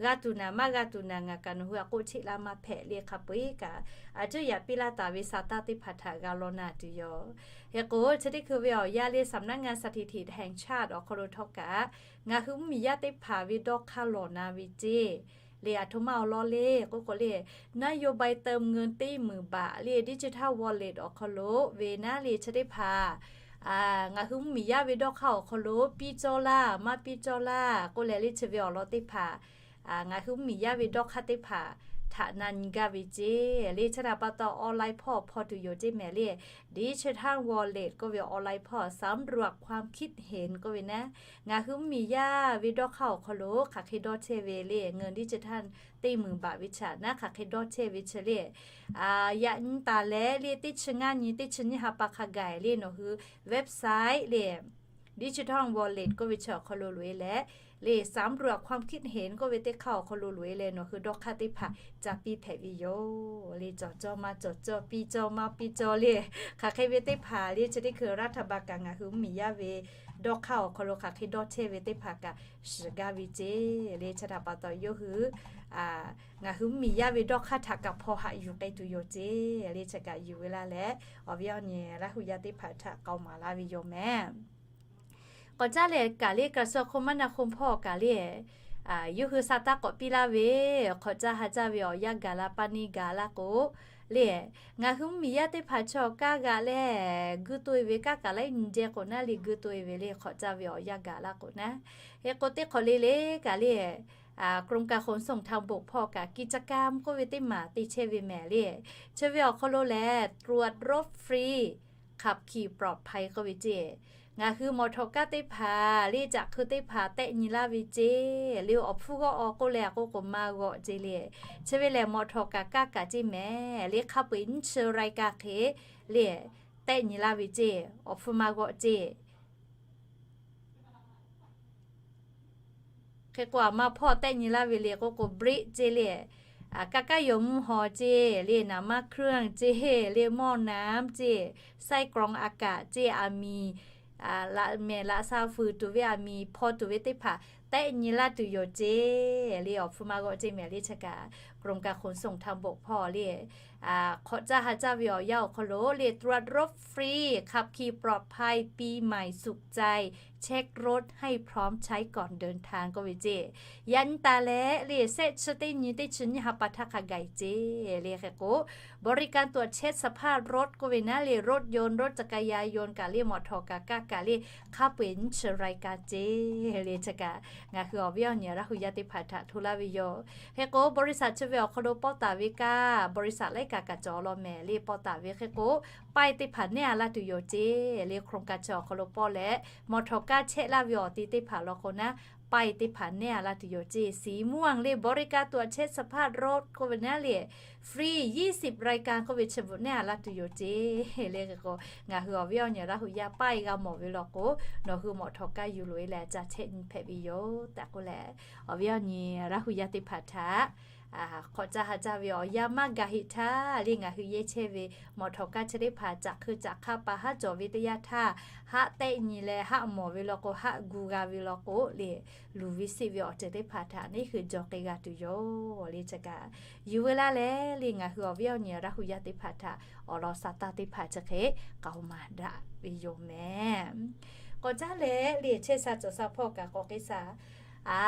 G'a tuˬ naˬ maˇ g'a tuˬ naˬ ngaˬ kaꞈ nawˬ hui a k'oˆ cheˆ laˇ maˇ hpehꞈ le hk'a peu-eˬ kaꞈ, a cuˇ yaꞈ piˇ laˇ taˍ ve sa taˇ teˇ hpaˍ htaꞈ g'a law na tuˬ yoˬ. Hk'e k'o chi teˇ hkui ve awˬ yanˇ le สำนักงานสถิติแห่งชาติ awˬ hk'aw lo htawˇ kaꞈ ngaˬ hui mvuhˇmiˬ yaˇ teˇ hpaˍ ve dawˇ hk'aˇ lawˬ na ve ceˇ le. A htoꞈ ma awˬ lawn le k'oˆ k'o le, นโยบายเติมเงิน teˇ meunˍ baꞈ le digital wallet awˬ hk'aw lo ve naˉ le chi teˇ hpaˍ ngaˬ hui mvuhˇmiˬ yaˇ ve dawˇ hk'aˇ awˬ hk'aw lo piˇ cawˇ laˇ maˇ piˇ cawˇ laˇ k'oˆ leh le chi ve awˬ lawn teˇ hpaˍ ngaˬ hui mvuhˇmiˬ yaˇ ve dawˇ hk'aˇ teˇ hpaˍ htaꞈ na nyi gaˇ ve ceˇ le. Chi htaꞈ pa taw online hpawˇ hpaw tuˬ yoˬ ceˇ mehˍ le. ดิจิทัลวอลเล็ต k'oˆ ve online hpawˇ สำรวจความคิดเห็น k'oˆ ve naˉ, ngaˬ hui mvuhˇmiˬ yaˇ ve dawˇ hk'aˇ awˬ hk'aw lo hk'aˬ hk'e dawˇ chehˇ ve le เงินดิจิทัล teˇ meunˍ baꞈ ve chaꞈ naˉ hk'aˬ hk'e dawˇ chehˇ ve chi le. Yaꞈ nyi taˍ leh le teˇ chi ngaˇ nyi teˇ chi nyiˇ ha pa hk'a gaˬ le nawˬ hui website le digital wallet k'oˆ ve chi awˬ hk'aw lo loꞈ e leh le สำรวจความคิดเห็น k'oˆ ve teˇ hk'aˇ awˬ hk'aw lo loꞈ e leh nawˬ hui dawˇ hk'aˇ teˇ hpaˍ ca piˇ hpehꞈ ve yoˬ le. Cawˬ cawˇ maˇ cawˬ cawˇ, piˇ cawˇ maˇ piˇ cawˇ le, hk'aˬ hk'e ve teˇ hpaˍ le chi teˇ hkui รัฐบาล kaꞈ ngaˬ hui mvuhˇmiˬ yaˇ ve dawˇ hk'aˇ awˬ hk'aw lo hk'aˬ hk'e dawˇ chehˇ ve teˇ hpaˍ kaꞈ shiˍ gaˇ ve ceˇ le. Chi htaꞈ pa taw yawˇ hui ngaˬ hui mvuhˇmiˬ yaˇ ve dawˇ hk'aˇ htaꞈ kaꞈ hpaw haꞈ yuˬ k'ai tuˬ yoˬ ceˇ le. Chi kaꞈ yuˬ ve laˇ leh awˬ viˉ awˬ nyi Laˇ hu yaˇ teˇ hpaˍ htaꞈ k'aoˍ maˍ laˇ ve yoˬ mehˍ. K'awꞈ caˇ leh kaꞈ le กระทรวงคมนาคม hpawˇ kaꞈ le yawˇ hui sa taˇ k'awꞈ piˇ laˇ ve, hk'awꞈ caˇ ha caˇ ve awˬ yanˇ gaˬ la pa neˇ gaˬ la k'o le, ngaˬ hui mvuhˇmiˬ yaˇ teˇ hpaˍ chaw kaˇ g'aꞈ leh guˇ to e ve kaˇ kaꞈ laiˉ nyi jehˇ k'o naˉ le guˇ to e ve le hk'awꞈ caˇ ve awˬ yanˇ gaˬ la k'o naˉ. Hk'e k'o teˇ hk'awꞈ le le kaꞈ le กรมการขนส่งทางบก hpawˇ kaꞈ กิจกรรม k'oˆ ve teˇ maˬ te chehˇ ve mehˍ le. Chi ve awˬ hk'aw lo lehˬ ตรวจรถฟรี ขับขี่ปลอดภัย k'oˆ ve ceˇ, ngaˬ hui mawˬ htawꞈ kaˇ teˇ hpaˍ le caꞈ hkui teˇ hpaˍ tehˆ nyi laˇ ve ceˇ le. Awˬ hpfuhˇ g'awˇ aw k'oˆ leh a k'oˆ k'o maˇ g'awˆ ceˇ le. Chi ve lehˬ mawˬ htawꞈ kaꞈ kaˇ kaꞈ ceˇ mehˍ le hk'a peu-eˬ nyiˇ chi รายการ hk'e le tehˆ nyi laˇ ve ceˇ, awˬ hpfuhˇ maˇ g'awˆ ceˇ. Hk'e k'o a ma hpawˇ tehˆ nyi laˇ ve le k'oˆ k'o เบรก ceˇ le, kaˇ kaˇ yawˬ mvuhˇ haw ceˇ le, น้ำมันเครื่อง ceˇ le, หม้อน้ำ ceˇ, ไส้กรองอากาศ ceˇ, aˬ miˍ laꞈ mehˍ laꞈ sha fuiˍ tuˬ ve aˬ miˍ hpaw tuˬ ve teˇ hpaˍ tehˆ nyi laˇ tuˬ yoˬ ceˇ le. Awˬ hpfuhˇ maˇ g'awˆ ceˇ mehˍ le. Chi kaꞈ กรมการขนส่งทางบก hpawˇ le hk'awꞈ caˇ ha caˇ ve awˬ yanˇ awˬ hk'aw lo le ตรวจรถฟรี ขับขี่ปลอดภัย ปีใหม่สุขใจ เช็ครถให้พร้อมใช้ก่อนเดินทาง k'oˆ ve ceˇ. Yaꞈ nyi taˍ leh le shehˆ chi teˇ nyi teˇ chi nyiˇ ha pa htaˇ hk'a gaˬ ceˇ le. Hk'e k'o บริการตรวจเช็คสภาพรถ k'oˆ ve naˉ le รถยนต์ รถจักรยานยนต์ kaꞈ le mawˬ htawꞈ kaꞈ kaˇ kaꞈ le hk'a peu-eˬ nyiˇ chi รายการ ceˇ le. Chi kaꞈ ngaˬ hui awˬ viˉ awˬ nyi Laˇ hu yaˇ teˇ hpaˍ htaꞈ hto laˇ ve yoˬ. Hk'e k'o บริษัท chi ve awˬ hk'aw lo pawˆ taˍ ve kaˇ บริษัท laiˉ kaꞈ kaꞈ cawˬ law mehˍ le pawˆ taˍ ve hk'e k'o ป้าย teˇ hpaˍ nehˉ a laˇ tuˬ yoˬ ceˇ le. โครงการ chi awˬ hk'aw lo pawˆ leh mawˬ htawꞈ kaˇ chehˇ laˇ ve awˬ ti teˇ hpaˍ law k'o naˉ ป้าย teˇ hpaˍ nehˉ a laˇ tuˬ yoˬ ceˇ. สีม่วง le บริการตรวจเช็คสภาพรถ k'oˆ ve naˉ le free ยี่สิบ รายการ k'oˆ ve chi bvuhꞈ nehˉ a laˇ tuˬ yoˬ ceˇ le. Hk'e k'o ngaˬ hui awˬ viˉ awˬ nyi Laˇ hu yaˇ ป้าย g'a mawˬ ve law k'o nawˬ hui mawˬ htawꞈ kaˇ yuˬ loꞈ e leh ca chehˇ nyi hpehꞈ ve yoˬ tehꞈ k'oˆ leh, awˬ viˉ awˬ nyi Laˇ hu yaˇ teˇ hpaˍ htaꞈ hk'awꞈ caˇ ha caˇ ve awˬ yanˇ maˇ gaˬ heˆ htaˇ le ngaˬ hui yehˇ chehˇ ve mawˬ htawꞈ kaˇ chi teˇ hpaˍ caꞈ hkui caꞈ hk'aˇ pa haˉ cawˬ ve teˇ yanˇ htaˇ haˆ tehˆ nyi leh haˆ mawˬ ve law k'o haˆ gu g'a ve law k'o le luˬ ve siˆ ve awˬ ceuˬ teˇ hpaˍ htaꞈ neˇ hui jaw k'ai g'a tuˬ yoˬ le. Chi kaꞈ yuˬ ve laˇ leh le ngaˬ hui awˬ viˉ awˬ nyi Laˇ hu yaˇ teˇ hpaˍ htaꞈ awˬ lawn sa taˇ teˇ hpaˍ chi hk'e k'aoˍ maˍ daꞈ ve yoˬ mehˍ. K'awꞈ caˇ leh le chehˇ sha cawˬ sha hpawˇ kaꞈ k'awꞈ k'ai sha a,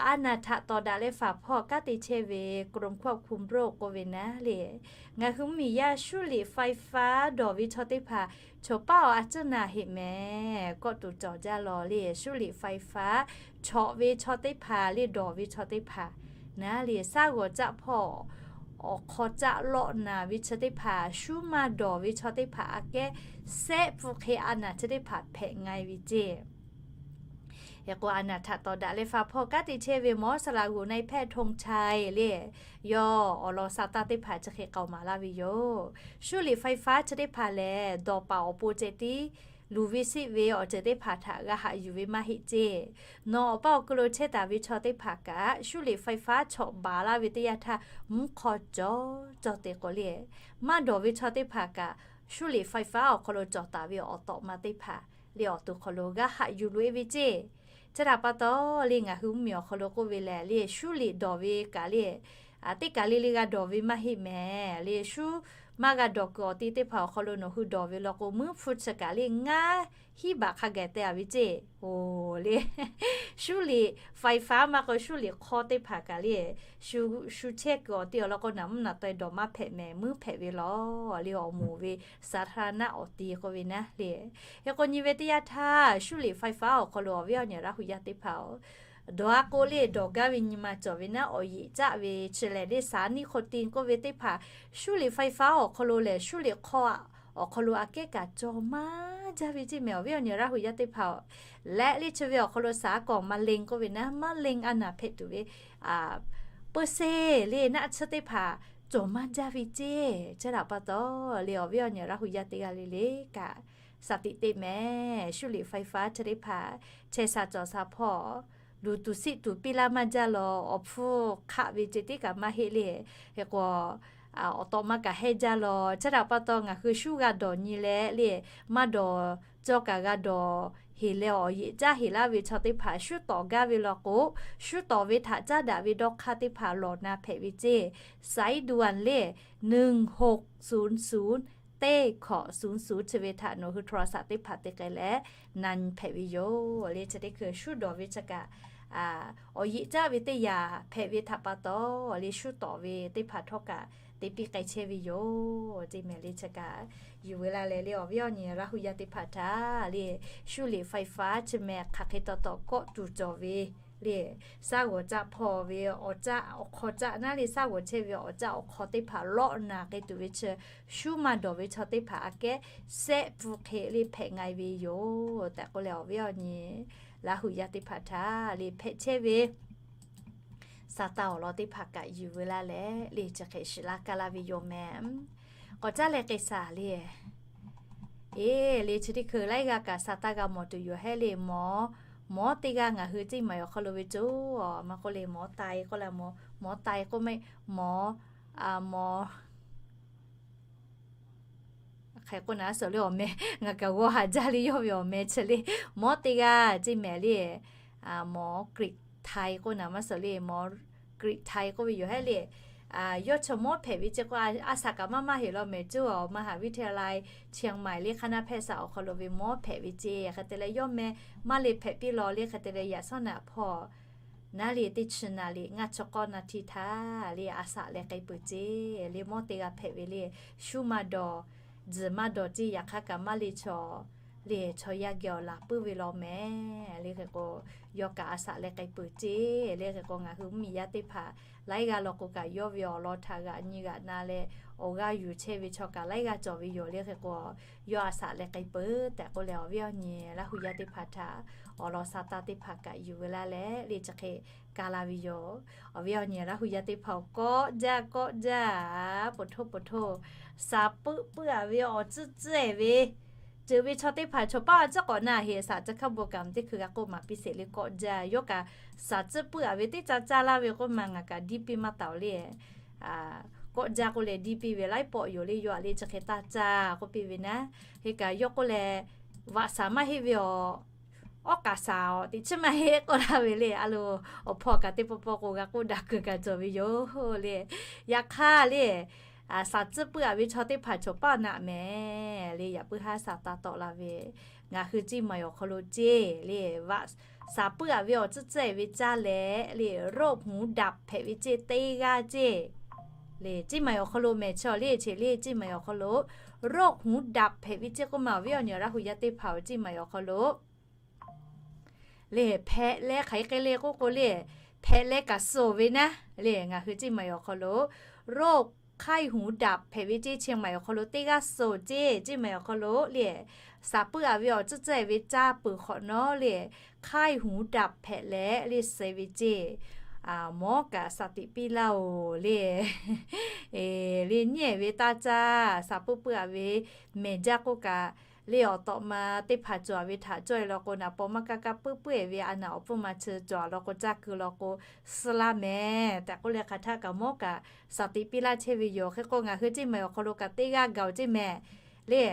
a naˬ htaꞈ tawˍ daꞈ leh faˍ hpawˇ kanˉ te chehˇ ve กรมควบคุมโรค k'oˆ ve naˉ le ngaˬ hui mvuhˇmiˬ yaˇ ชู้หลีดไฟฟ้า dawˬ ve chaw teˇ hpaˍ chawˬ paˉ awˬ a cuˉ naˬ heˆ mehˍ. Kawˆ tuˬ cawˬ jaˇ law le ชู้หลีดไฟฟ้า chawꞈ ve chaw teˇ hpaˍ le dawˬ ve chaw teˇ hpaˍ naˉ le shaˉ g'awˬ caˆ hpawˇ awˬ hk'aw caˆ lawˆ naˬ ve chi teˇ hpaˍ shu maˇ dawˬ ve chaw teˇ hpaˍ aꞈ kehˉ sehˆ pfuhˇ hk'e a naˬ chi teˇ hpaˍ hpehꞈ nga e ve ceˇ. Hk'e k'o, a naˬ htaꞈ tawˍ daꞈ leh faˍ hpawˇ kanˉ te chehˇ ve มอสลาโห nai hpehˇ ธงชัย le, yawˇ awˬ lawn sa taˇ teˇ hpaˍ chi hk'e k'aoˍ maˍ laˇ ve yoˬ. Shuˉ liꞈ ไฟฟ้า chi teˇ hpaˍ lehˬ, dawˬ paˍ awˬ pon ceh tiˉ luˬ ve siˆ ve awˬ ceuˬ teˇ hpaˍ htaꞈ g'a haꞈ yuˬ ve maˇ heˆ ceˇ. Nawˬ awˬ paˇ awˬ hk'aw lo chehˇ taˍ ve chaw teˇ hpaˍ kaꞈ, shuˉ liꞈ ไฟฟ้า chawꞈ baˬ laˇ ve teˇ yanˇ htaˇ, mvuhˇ hk'aw cawˬ cawˬ te k'o le, maˇ dawˬ ve chaw teˇ hpaˍ kaꞈ, shuˉ liꞈ ไฟฟ้า awˬ hk'aw lo cawˬ taˍ ve awˬ tawꞈ ma teˇ hpaˍ le awˬ to hk'aw lo g'a haꞈ yuˬ loꞈ-e ve ceˇ. Chi htaꞈ pa taw le, ngaˬ hui mvuhˇmiˬ awˬ hk'aw lo k'oˆ ve lehˬ le, shuˉ liꞈ dawˬ ve kaꞈ le, teˇ kaˬ le le g'a dawˬ ve maˇ heˆ mehˍ le. Shuˉ maˇ g'a dawˬ kuiˬ awˬ ti teˇ hpaˍ awˬ hk'aw lo nawˬ hui dawˬ ve law k'o, mvuhˇ hpfuh chi kaꞈ le ngaˇ hiˉ baꞈ hk'a gaˬ teh-a ve ceˇ. Oˬ le, shuˉ liꞈ ไฟฟ้า maˇ k'o shuˉ liꞈ hk'awˇ teˇ hpaˍ kaꞈ le, shu shu chehˇ kuiˬ awˬ ti awˬ lawn k'o, naˬ mvuhˇ naˬ taweh dawˬ maˇ hpehꞈ mehˍ, mvuhˇ hpehꞈ ve law le, awˬ moˍ ve สาธารณะ awˬ ti k'oˆ ve naˉ le. Hk'e k'o, nyi ve teˇ yanˇ htaˇ shuˉ liꞈ ไฟฟ้า awˬ hk'aw lo awˬ viˉ awˬ nyi Laˇ hu yaˇ teˇ hpaˍ-oˬ, dawˬ-a k'o le dawˬ gaˇ ve nyi ma cawˬ ve naˉ, awˬ yeꞈ caˆ ve chi lehˬ le, สารนิโคติน k'oˆ ve teˇ hpaˍ, shuˉ liꞈ ไฟฟ้า awˬ hk'aw lo lehˬ, shuˉ liꞈ hk'awˇ awˬ hk'aw lo aꞈ kehˉ kaꞈ cawˬ maˇ jaˇ ve ceˇ mehˍ, awˬ viˉ awˬ nyi Laˇ hu yaˇ teˇ hpaˍ-oˬ. Leh le chi ve awˬ hk'aw lo สารก่อมะเร็ง k'oˆ ve naˉ, มะเร็ง a naˬ hpehꞈ tuˬ ve เปอร์เซ็นต์ le naˆ tsuhˇ teˇ hpaˍ cawˬ maˇ jaˇ ve ceˇ. Chi htaꞈ pa taw le, awˬ viˉ awˬ nyi Laˇ hu yaˇ teˇ g'aˇ le le kaꞈ, shaˍ tiꞈ teˇ mehˍ, shuˉ liꞈ ไฟฟ้า chi teˇ hpaˍ chehˇ sha cawˬ sha hpawˇ, luˬ tuˬ siˆ tuˬ piˇ laˇ maˇ jaˇ law, awˬ hpfuhˇ hk'aˆ ve ceh tiˉ kaꞈ maˇ heˆ le. Hk'e k'o, awˬ tawꞈ ma kaꞈ hehnˇ jaˇ law. Chi htaꞈ pa taw ngaˬ hui shuˉ g'a dawˬ nyi leh le, maˇ dawˬ cawˇ kaꞈ g'a dawˬ heˍ leh, awˬ yeꞈ caˇ heˍ laˇ ve chaw teˇ hpaˍ shuˉ tawˍ gaˇ ve law k'o, shuˉ tawˍ ve htaꞈ caˉ daꞈ ve dawˇ hk'aˇ teˇ hpaˍ lawˬ na hpehꞈ ve ceˇ. Saiˉ duˬ-anˬ le, หนึ่งหกศูนย์ศูนย์ teˇ hkawꞈ ศูนย์ศูนย์ chi ve htaꞈ nawˬ hui โทรศัพท์ teˇ hpaˍ te k'ai leh na nyi hpehꞈ ve yoˬ le. Chi teˇ hkui shuˉ dawˬ ve chi kaꞈ, awˬ yeꞈ caˇ ve teˇ yanˇ hpehꞈ ve htaꞈ pa taw le, shuˉ tawˍ ve teˇ hpaˍ htawˇ kaꞈ te piˇ k'ai chehˇ ve yoˬ ceˇ mehˍ le. Chi kaꞈ yuˬ ve laˇ leh le, awˬ viˉ awˬ nyi Laˇ hu yaˇ teˇ hpaˍ htaꞈ le, shuˉ liꞈ ไฟฟ้า chi mehˍ hk'aˬ hk'e taw taw kawˆ tuˬ cawˬ ve le, shaˉ g'awˬ caˆ hpawˇ ve awˬ caˆ awˬ hk'aw caˆ naˉ le, shaˉ g'awˬ chehˇ ve awˬ caˆ awˬ hk'aw teˇ hpaˍ lawˆ naˬ k'ai tuˬ ve chi, shuˉ maˇ dawˬ ve chaw teˇ hpaˍ aꞈ kehˉ sehˆ pfuhˇ hk'e le hpehꞈ nga ve yoˬ tehꞈ k'oˆ leh, awˬ viˉ awˬ nyi Laˇ hu yaˇ teˇ hpaˍ htaꞈ le hpehꞈ chehˇ ve Saˍtanˍ awˬ lawn teˇ hpaˍ kaꞈ yuˬ ve laˇ leh le, chi hk'e shiˍ laˇ kaˇ laˇ ve yoˬ mehˍ. K'awꞈ caˉ leh k'ai shaˍ le. Eˬ le, chi teˇ hkui laiˉ g'aˇ kaꞈ Saˍtanˍ g'a mawˬ tuˬ yoˬ hehˉ le. Mawˬ, mawˬ teˇ g'aˇ ngaˬ hui ceˇ maˬ awˬ hk'aw lo ve cawˬ, maˇ k'oˆ le, mawˬ tai k'oˆ la, mawˬ tai k'oˆ mehˆ, mawˬ, mawˬ hk'e k'oˆ naˉ suhˍ le awˬ meh, ngaˬ kaꞈ g'awˇ haˍ jaˇ le, yawˇ ve awˬ meh chi le. Mawˬ teˇ g'aˇ ceˇ mehˍ le, mawˬ กรีกไทย k'oˆ naˉ maˇ suhˍ le, mawˬ กรีกไทย k'oˆ ve yoˬ hehˉ le. Yawˇ chaw mawˇ hpehꞈ ve ceˇ k'o, a shaꞈ kaꞈ maˇ maˇ heˆ law mehˍ, cuˇ awˬ มหาวิทยาลัยเชียงใหม่ le hk'aˇ naˉ hpehˇ shaꞈ awˬ hk'aw lo ve mawˬ hpehꞈ ve ceˇ. Hk'e te leh yawˇ meh maˇ le hpehꞈ piˇ law le. Hk'e te leh yaꞈ shawˉ naꞈ hpawˇ naˉ le teˇ chi naˍ liꞈ ngaˇ chi k'awˇ naˍ htiˇ htaˇ le, a shaꞈ leh k'ai peuˬ ceˇ le. Mawˇ teˇ g'aˇ hpehꞈ ve le, shuˉ maˇ dawˬ, tzuhˬ maˇ dawˬ ceˇ, yaꞈ hk'aˇ kaꞈ maˇ le chaw le, chaw yaˇ geh awˬ laˬ puiˉ ve law mehˍ le. Hk'e k'o, yawˇ kaꞈ a shaꞈ leh k'ai peuˬ ceˇ le. Hk'e k'o, ngaˬ hui mvuhˇmiˬ yaˇ teˇ hpaˍ laiˉ g'aˇ law k'o kaꞈ, yawˇ ve awˬ lawn htaꞈ g'aꞈ nyi g'aꞈ na leh awˬ g'aˇ yuˬ chehˇ ve chaw kaꞈ laiˉ g'aˇ cawˬ ve yoˬ le. Hk'e k'o, yawˇ a shaꞈ leh k'ai peuˬ tehꞈ k'oˆ leh, awˬ viˉ awˬ nyi Laˇ hu yaˇ teˇ hpaˍ htaꞈ awˬ lawn Saˍtanˍ teˇ hpaˍ kaꞈ yuˬ ve laˇ leh le, chi hk'e kaˇ laˇ ve yoˬ. Awˬ viˉ awˬ nyi Laˇ hu yaˇ teˇ hpaˍ-oˬ, kawˆ jaˇ kawˆ jaˇ, poˬ htoˇ poˬ htoˇ, shaˍ puiˆ puiˆ-a ve awˬ tcuhˉ tcuhˉ-e ve ceuˬ ve chaw teˇ hpaˍ chaw paˇ a ciˉ k'awꞈ na heˍ, shaˍ ciˉ hkaˇ bon kaꞈ teˇ hkui g'a k'oˆ maˍ piˇ sheˍ le, kawˆ jaˇ. Yawˇ kaꞈ shaˍ tcuhˉ puiˆ-a ve teˇ caˇ caˇ laˇ ve k'oˆ ma ngaˬ kaꞈ diˇ piˇ maˇ taˍ-oˬ le. Kawˆ jaˇ k'oˆ leh diˇ piˇ ve laiˉ pawˆ yoˬ le. Yawˇ-a le chi hk'e taˇ caˇ k'oˆ piˇ ve naˉ. Hk'e kaꞈ yawˇ k'oˆ leh, vaꞈ shaˍ maˇ heˆ ve awˬ, awˉ k'aꞈ shaˍ-oˬ, teꞈ chiˉ maˇ heˆ k'oˆ laˇ ve le. A lo, awˬ hpawˇ kaꞈ teˇ pawˆ pawˆ k'o g'a k'oˆ daꞈ kuiˬ kaꞈ cawˬ ve yoˬ le. Yaꞈ hk'aˇ le, shaˍ tcuhˉ puiˆ-a ve chaw teˇ hpaˍ chaw paˇ naꞈ mehˍ le. Yaꞈ puiˉ haˉ Saˍtanˍ tawˆ la ve, ngaˬ hui ceˇ maˬ awˬ hk'aw lo ceˇ le, vaꞈ shaˍ puiˆ-a ve awˬ tcuhˉ tcuhˉ-e ve caˇ leh le, โรคหูดับ hpehꞈ ve ceˇ teˇ g'aˇ ceˇ le. Ceˇ maˬ awˬ hk'aw lo mehˍ chaw le, cheˬ le, ceˇ maˬ awˬ hk'aw lo โรคหูดับ hpehꞈ ve ceˇ k'oˆ ma, awˬ viˉ awˬ nyi Laˇ hu yaˇ teˇ hpaˍ-oˬ, ceˇ maˬ awˬ hk'aw lo le, hpehꞈ leh hk'aˬ hk'e le k'oˆ k'o le, hpehꞈ leh kaꞈ suh ve naˉ le, ngaˬ hui ceˇ maˬ awˬ hk'aw lo โรค Khai Hung Dap hpehꞈ ve ceˇ, Chiang Mai awˬ hk'aw lo teˇ g'aˇ suh ceˇ, Chiang Mai awˬ hk'aw lo le, saˍ puiˉ aꞈ ve awˬ tcuhˉ tcuhˉ e ve caˇ peuˬ hk'awꞈ nawˉ le, Khai Hung Dap hpehꞈ leh le suh ve ceˇ. Mawˉ kaꞈ saˍ tiꞈ piˇ laˇ-oˬ le. Le nyi ve taˇ caˇ, saˍ puiˉ puiˉ aꞈ ve mehˬ jaˇ k'oˆ kaꞈ, le awˬ tawꞈ ma teˇ hpaˍ cawˬ ve htaꞈ cawˇ e law k'o, naˍ paw maˇ kaˇ kaˇ puiˉ puiˉ e ve a naˍ awˬ pfuhˇ ma chi cawˬ a law k'o, caˇ keu law k'o, suh laˇ mehˍ tehꞈ k'oˆ leh hk'aˬ htaˇ kaꞈ mawˉ kaꞈ saˍ tiꞈ piˇ laˇ chehˇ ve yoˬ. Hk'e k'o ngaˬ hui Chiang Mai awˬ hk'aw lo kaꞈ teˇ g'aˇ gaˬ-oˬ ceˇ mehˍ le.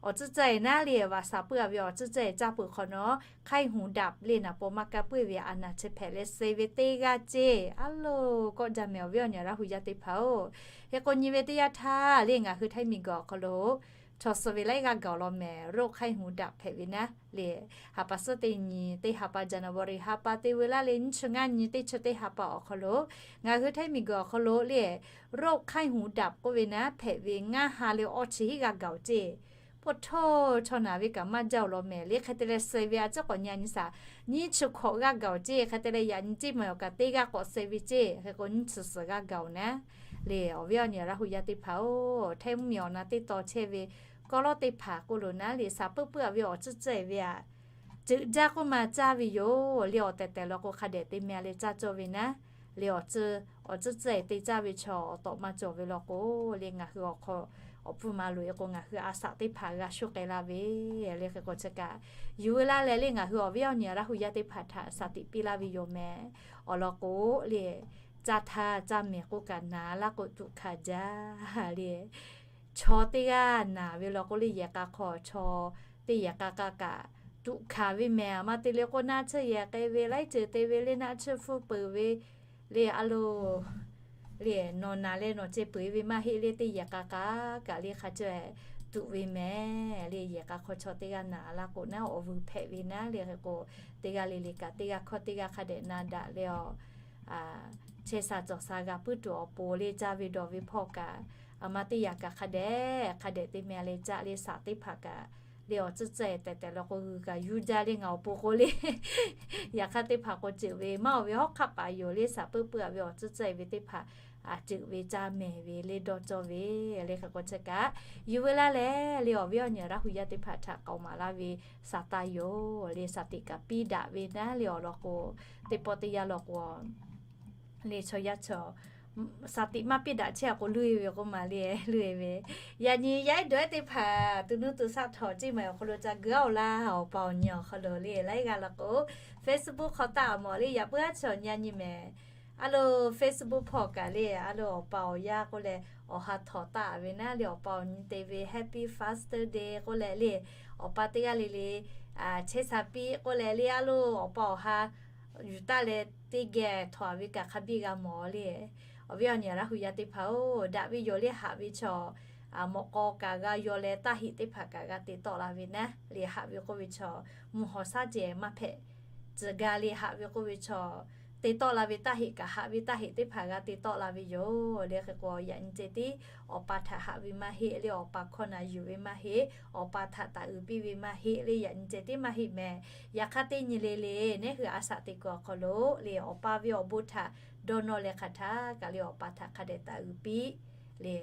Awˬ tcuhˉ tcuhˉ e naˉ le, vaꞈ saˍ puiˉ aꞈ ve awˬ tcuhˉ tcuhˉ e caˇ peuˬ hk'awꞈ nawˉ, Khai Hung Dap le naˍ paw maˇ kaˇ puiˉ ve a naˍ chi hpehꞈ leh suh ve teˇ g'aˇ ceˇ. A loˬ, kawˆ jaˇ mehˍ awˬ viˉ awˬ nyi Laˇ hu yaˇ teˇ hpaˍ-oˬ. Hk'e k'o nyi ve teˇ yanˇ htaˇ le ngaˬ hui Htaiˇ miˬguiˬ awˬ hk'aw lo chaw suh ve laiˉ g'aˇ gaˬ law mehˍ. Roˆ Khai Hung Dap hpehꞈ ve naˉ le, ha pa suhˉ teˇ nyi teˇ ha pa January ha pa te veu laˇ le nyiˇ chi ngaˇ nyi teˇ chi teˇ ha pa awˬ hk'aw lo, ngaˬ hui Htaiˇ miˬguiˬ awˬ hk'aw lo le, Roˆ Khai Hung Dap k'oˆ ve naˉ hpehꞈ ve ngaˇ ha le awˇ chi hiˉ g'aˇ gaˬ-oˬ ceˇ. Pawˇ htawˇ chaw naˍ ve kaꞈ maˇ jaˇ-oˬ law mehˍ le. Hk'e te leh suh ve a ciˉ k'awꞈ nyi a nyi shaˍ, nyiˇ chi hkawꞈ g'aˇ gaˬ-oˬ ceˇ. Hk'e te leh yaꞈ nyi Chiang Mai awˬ kaꞈ teˇ g'aˇ k'awꞈ suh ve ceˇ. Hk'e k'o nyiˇ chi suhˍ g'aˇ gaˬ-oˬ naˉ le. Awˬ viˉ awˬ nyi Laˇ hu yaˇ teˇ hpaˍ-oˬ, Htaiˇ mvuhˇmiˬ awˬ na teˇ taw chehˇ ve kawˇ lawˉ teˇ hpaˍ k'oˆ lo naˉ le, saˍ puiˉ puiˉ aꞈ ve awˬ tcuhˉ tcuhˉ e ve aꞈ ceuꞈ jaˇ k'oˆ ma caˇ ve yoˬ le. Awˬ tehˬ tehˬ law k'o hk'a dehꞈ te meh a leh caˇ cawˇ ve naˉ le. Awˬ tcuhˉ, awˬ tcuhˉ tcuhˉ e te caˇ ve chaw awˬ tawꞈ ma cawˬ ve law k'o le, ngaˬ hui awˬ hk'aw awˬ pfuhˇ ma loꞈ e k'o ngaˬ hui a saꞈ teˇ hpaˍ g'a shoˆ k'ai laˇ ve le. Hk'e k'o chi kaꞈ yuˬ veu laˇ leh le ngaˬ hui awˬ viˉ awˬ nyi Laˇ hu yaˇ teˇ hpaˍ htaꞈ saˍ tiꞈ piˇ laˇ ve yoˬ mehˍ. Awˬ lawn k'o le, caˇ htaˇ caˇ mehˍ k'oˆ kaꞈ naˍ laˇ k'o tuꞈ hkanˍ jaˇ le. Chaw teˇ g'aˇ naˍ ve law k'o le, yehˬ k'a hk'aw chaw teˇ yehˬ k'a k'a kaꞈ tuꞈ hkanˍ ve mehˍ. Aˬ ma te le k'o naˆ tsuhˇ yehˬ k'ai ve, laiˉ ceuˬ te ve le, naˆ tsuhˇ hpfuhˇ peuˬ ve le, a loˬ le, nawˬ naˍ leh nawˬ ceh peuˬ ve maˇ heˆ le, teˇ yehˬ k'a k'a kaꞈ le hk'a caweh tuꞈ ve mehˍ le. Yehˬ k'a hk'aw chaw teˇ g'aˇ naˍ laˇ k'o naˉ awˬ vuiˬ hpehꞈ ve naˉ le. Hk'e k'o teˇ g'aˇ le le kaꞈ teˇ g'aˇ hkawˇ teˇ g'aˇ hk'a dehꞈ na daꞈ le, a chehˇ sha cawˬ sha g'a puiˉ tuˬ awˬ pon le, caˇ ve dawˬ ve hpawˇ kaꞈ, aˬ ma teˇ yanˇ kaꞈ hk'a dehꞈ hk'a dehꞈ te meh le, caˇ le saˍ teˇ hpaˍ kaꞈ le awˬ tcuhˉ tcuhˉ e tehˬ tehˬ law k'o g'uiˬ kaꞈ yuˇ jaˇ le ngaˬ awˬ pon k'o le. Yaꞈ hk'aˇ teˇ hpaˍ k'o ceuˬ ve maˇ oˬ ve hawˉ hk'aˆ paˍ yoˬ le, saˍ puiˉ puiˉ aꞈ ve awˬ tcuhˉ tcuhˉ e ve teˇ hpaˍ a ceuˬ ve caˇ mehˍ ve le dawˇ cawˇ ve le. Hk'e k'o chi kaꞈ yuˬ veu laˇ leh le awˬ viˉ awˬ nyi Laˇ hu yaˇ teˇ hpaˍ htaꞈ k'aoˍ maˍ laˇ ve saˍ taˇ yoˬ le. Saˍ tiꞈ kaꞈ piˇ daꞈ ve naˉ le awˬ lawn k'o, teˇ pawˆ teˇ yanˇ law k'o le chaw yaˇ chaw saˍ tiꞈ maˇ piˇ daꞈ chehˇ a k'o luˇ e ve k'o maˍ le, luˇ e ve. Yaꞈ nyi yaˇ ehˉ dawˬ ehˉ teˇ hpaˍ tu nuˇ tu shaˆ htawˍ Chiang Mai awˬ hk'aw lo ca geu aˉ oˬ laˇ, awˬ pa awˬ nyi awˬ hk'aw lo le laiˉ g'aˇ law k'o Facebook hk'aw taˆ a mawˬ le, yaꞈ puiˉ aˉ chaw nyi a nyi mehˍ. A loˬ Facebook hpawˇ kaꞈ le, a loˬ awˬ pa awˬ yaˇ k'oˆ leh awˬ ha htawˍ taˆ ve naˉ le, awˬ pa awˬ nyi te ve Happy Father's Day k'oˆ leh le, awˬ pa teˇ g'aˇ le le chehˇ sha piˇ k'oˆ leh le, a loˬ awˬ pa awˬ ha yuˬ taˆ leh teˇ geh htawˍ a ve kaꞈ hk'a biˇ g'a mawˬ le. Awˬ viˉ awˬ nyi Laˇ hu yaˇ teˇ hpaˍ-oˬ, daꞈ ve yoˬ le haꞈ ve chaw mawꞈ k'aw kaꞈ g'a yaw leh taˇ heˆ teˇ hpaˍ kaꞈ g'a te tawˆ la ve naˉ le, haꞈ ve k'oˆ ve chaw mvuhˇ haw shaˉ ceh maˇ hpehꞈ tcuh ga le, haꞈ ve k'oˆ ve chaw te tawˆ la ve taˇ heˆ kaꞈ haꞈ ve taˇ heˆ teˇ hpaˍ g'a te tawˆ la ve yoˬ le. Hk'e k'o yaꞈ nyi ceh tiˉ awˬ pa htaꞈ haꞈ ve maˇ heˆ le, awˬ pa hkawˇ na yuˬ ve maˇ heˆ, awˬ pa htaꞈ taˍ uiˍ piˇ ve maˇ heˆ le, yaꞈ nyi ceh tiˉ maˇ heˆ mehˍ. Yaꞈ hk'aˇ teˇ nyi le le neˉ hui a shaꞈ teꞈ kuiˬ awˬ hk'aw lo le awˬ pa ve awˬ bon htaꞈ dawˇ nawˇ leh hk'aˬ htaˇ kaꞈ le awˬ pa htaꞈ hk'a dehꞈ taˍ uiˍ piˇ le,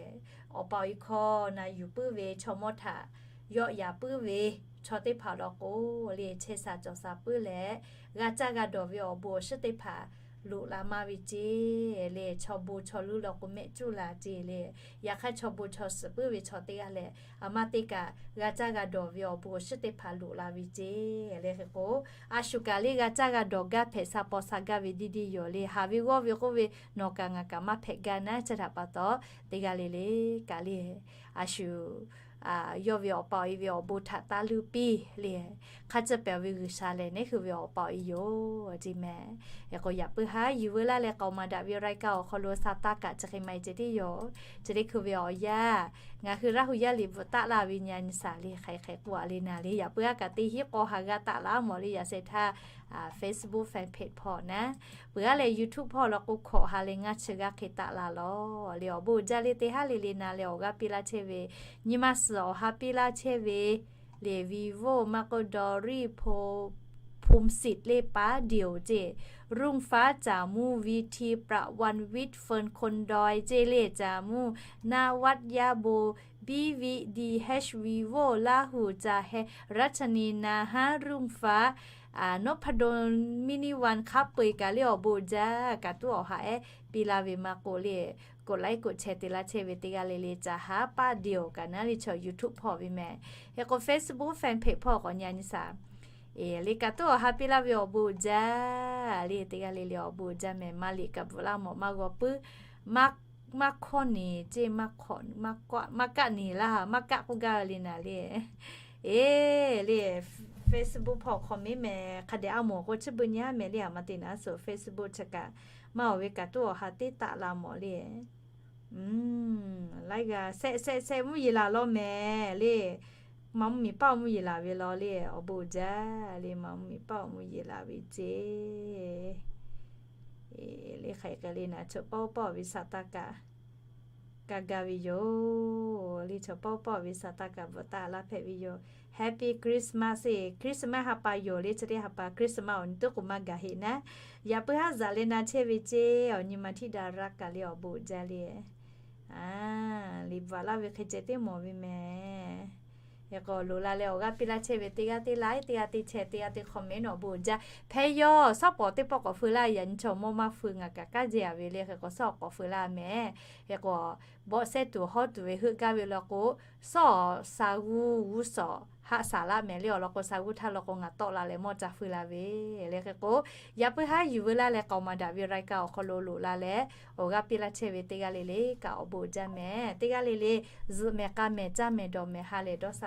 awˬ pa awˬ e hkawˇ na yuˬ puiˉ ve chaw mawˇ htaꞈ yawˆ yaꞈ puiˉ ve chaw teˇ hpaˍ law k'o le chehˇ sha cawˬ sha puiˉ leh g'a caˇ g'a dawˬ ve awˬ bon awˬ shiˉ teˇ hpaˍ loꞈ la maˇ ve ceˇ le, chaw bon chaw luˇ law k'o mehˆ cuˇ la ceˇ le. Yaꞈ hk'aˇ chaw bon chaw suhˍ puiˉ ve chaw teˇ g'aˇ lehˬ, aˬ ma te kaꞈ g'a caˇ g'a dawˬ ve awˬ bon awˬ shiˉ teˇ hpaˍ loꞈ la ve ceˇ le. Hk'e k'o a shu kaꞈ le g'a caˇ g'a dawˬ gaˇ hpehꞈ sha paw sha gaˇ ve diˇ diˇ yoˬ le. Haꞈ ve g'awˇ ve k'oˆ ve nawˬ kaꞈ ngaˬ kaꞈ maˇ hpehꞈ gaˇ naˉ, chi htaꞈ pa taw teˇ g'aˇ le le kaꞈ le a shu yawˇ ve awˬ pa awˬ e ve awˬ bon htaꞈ taˇ luˇ piˇ le. Hk'a tcuh pehˍ ve G'uiˬsha lehˬ neˉ hui ve awˬ pa awˬ e yoˬ ceˇ mehˍ. Hk'e k'o yaꞈ puiˉ haˉ yuˬ veu laˇ leh k'aoˍ maˍ daꞈ ve รายการ awˬ hk'aw lo sha taˇ kaꞈ chi hk'e maˇ e ceh tiˉ yoˬ. Chi teˇ hkui ve awˬ yanˇ ngaˬ hui Laˇ hu yaˇ liꞈ bvuhꞈ taˆ la ve nyi a nyi shaˍ le hk'aiˬ hk'aiˬ k'oˆ a le naˍ le, yaꞈ puiˉ haˉ kaꞈ teˇ hinˉ k'aw ha g'a taˆ laˇ mawˬ le yaꞈ sheh htaˇ Facebook fan page hpawˇ naˉ, peuˬ g'aˇ leh YouTube hpawˇ law k'o hkawꞈ ha leh ngaˇ chi g'aˇ hk'e taˆ la lawˬ le. Awˬ bon jaˇ le teˇ haˉ le le na leh awˬ g'aˇ piˇ laˇ chehˇ ve, nyi ma suhˍ awˬ ha piˇ laˇ chehˇ ve le, Vivo maˇ k'oˆ Dawˇriˆ Pho ภูมิสิทธิ์ le ป๊าเดี่ยว ceˇ, รุ่งฟ้า จ๋ามู่ วีที ประวันวิทย์ เฟิร์น คนดอย ceˇ le, จ๋ามู่ นวัตยาโบ บีวีดี แฮช วีโว่ ล่าหู จาแฮ รัชนี นาฮะ รุ่งฟ้า นพดล มินิวัน คัพเปย kaꞈ le awˬ bon jaˇ. Kaꞈ tuˉ awˬ ha ehˉ piˇ laˇ ve maˇ k'oˆ le, กดไลค์ กดแชร์ te laˇ chehˇ ve teˇ g'aˇ le le ca haˉ ป๊าเดี่ยว kaꞈ naˉ le chaw YouTube hpawˇ ve mehˍ. Hk'e k'o Facebook fanpage hpawˇ k'awꞈ nyi nyi shaˍ. Eˬ, le kaꞈ tuˉ awˬ ha piˇ laˇ ve awˬ bon jaˇ le, teˇ g'aˇ le le awˬ bon jaˇ mehˍ. Maˇ liꞈ kaꞈ bvuhꞈ laˇ mawˬ, maˇ g'aw puiˉ, maˇ hkawˇ neˍ ceˇ, maˇ hkawˇ, maˇ kaˆ neˍ laˇ, maˇ kaˆ k'oˆ gaˇ ve le naˍ le. Eˬ, le Facebook hpawˇ comment mehˍ. Hk'a dehꞈ a mawˬ k'o chi beuꞈ nyi a mehˍ le, aˬ ma te naˍ suhˍ Facebook chi kaꞈ maˇ awˬ ve kaꞈ tuˉ awˬ ha teˇ taˆ la mawˬ le. Laiˉ g'a shehˆ shehˆ shehˆ mvuhˇ yeˬ laˬ law mehˍ le. Ma mvuhˇ miˬ paˆ awˬ mvuhˇ yeˬ laˬ ve law le, awˬ bon jaˇ le, ma mvuhˇ miˬ paˆ awˬ mvuhˇ yeˬ laˬ ve ceˇ. Le hk'aˬ hk'e le naˍ, chaw pawˆ pawˆ ve sa taˇ kaꞈ kaˇ gaˇ ve yoˬ le, chaw pawˆ pawˆ ve sa taˇ kaꞈ bvuhꞈ taˍ laˇ hpehꞈ ve yoˬ. Happy Christmas, Christmas ha pa yoˬ le, chi teˇ ha pa Christmas awˬ nyi tuˉ k'o maˇ gaˬ heˆ naˉ. Yaꞈ puiˉ haˉ zaꞈ le na chehˇ ve ceˇ, awˬ nyi ma htiˇ daꞈ raˇ kaꞈ le awˬ bon jaˇ le. Liꞈ bvuhꞈ laˇ ve hk'e ceh teˇ mawˬ ve mehˍ. Hk'e k'o loꞈ la leh awˬ g'aˇ piˇ laˇ chehˇ ve teˇ g'aˇ teˇ like, teˇ g'aˇ teˇ share, teˇ g'aˇ teˇ comment awˬ bon jaˇ. Hpehˇ yawˇ shawˉ pawˍ teˇ pawˆ k'awꞈ feu laˇ, yaꞈ nyi chaw mawˇ maˇ feu ngaˬ kaꞈ kaˉ jehˬ a ve le. Hk'e k'o shawˉ k'awꞈ feu laˇ mehˍ. Hk'e k'o bawˆ sehˉ tuˬ hawˉ tuˬ ve heuˆ gaˇ ve law k'o, shawˉ sa g'uˇ g'uˇ suhˍ haˆ saˍ laˇ mehˍ le. Awˬ lawn k'o sa g'uˇ htaˇ law k'o ngaˬ tawˆ la leh mawˇ ca feu la ve le. Hk'e k'o yaꞈ puiˉ haˉ yuˬ veu laˇ leh k'aoˍ maˍ daꞈ ve รายการ awˬ hk'aw lo loꞈ la leh awˬ g'aˇ piˇ laˇ chehˇ ve teˇ g'aˇ le le kaꞈ awˬ bon jaˇ mehˍ. Teˇ g'aˇ le le zuhꞈ mehˍ, k'a mehˍ, caˇ mehˍ, dawˬ mehˍ, ha lehˬ dawˇ sha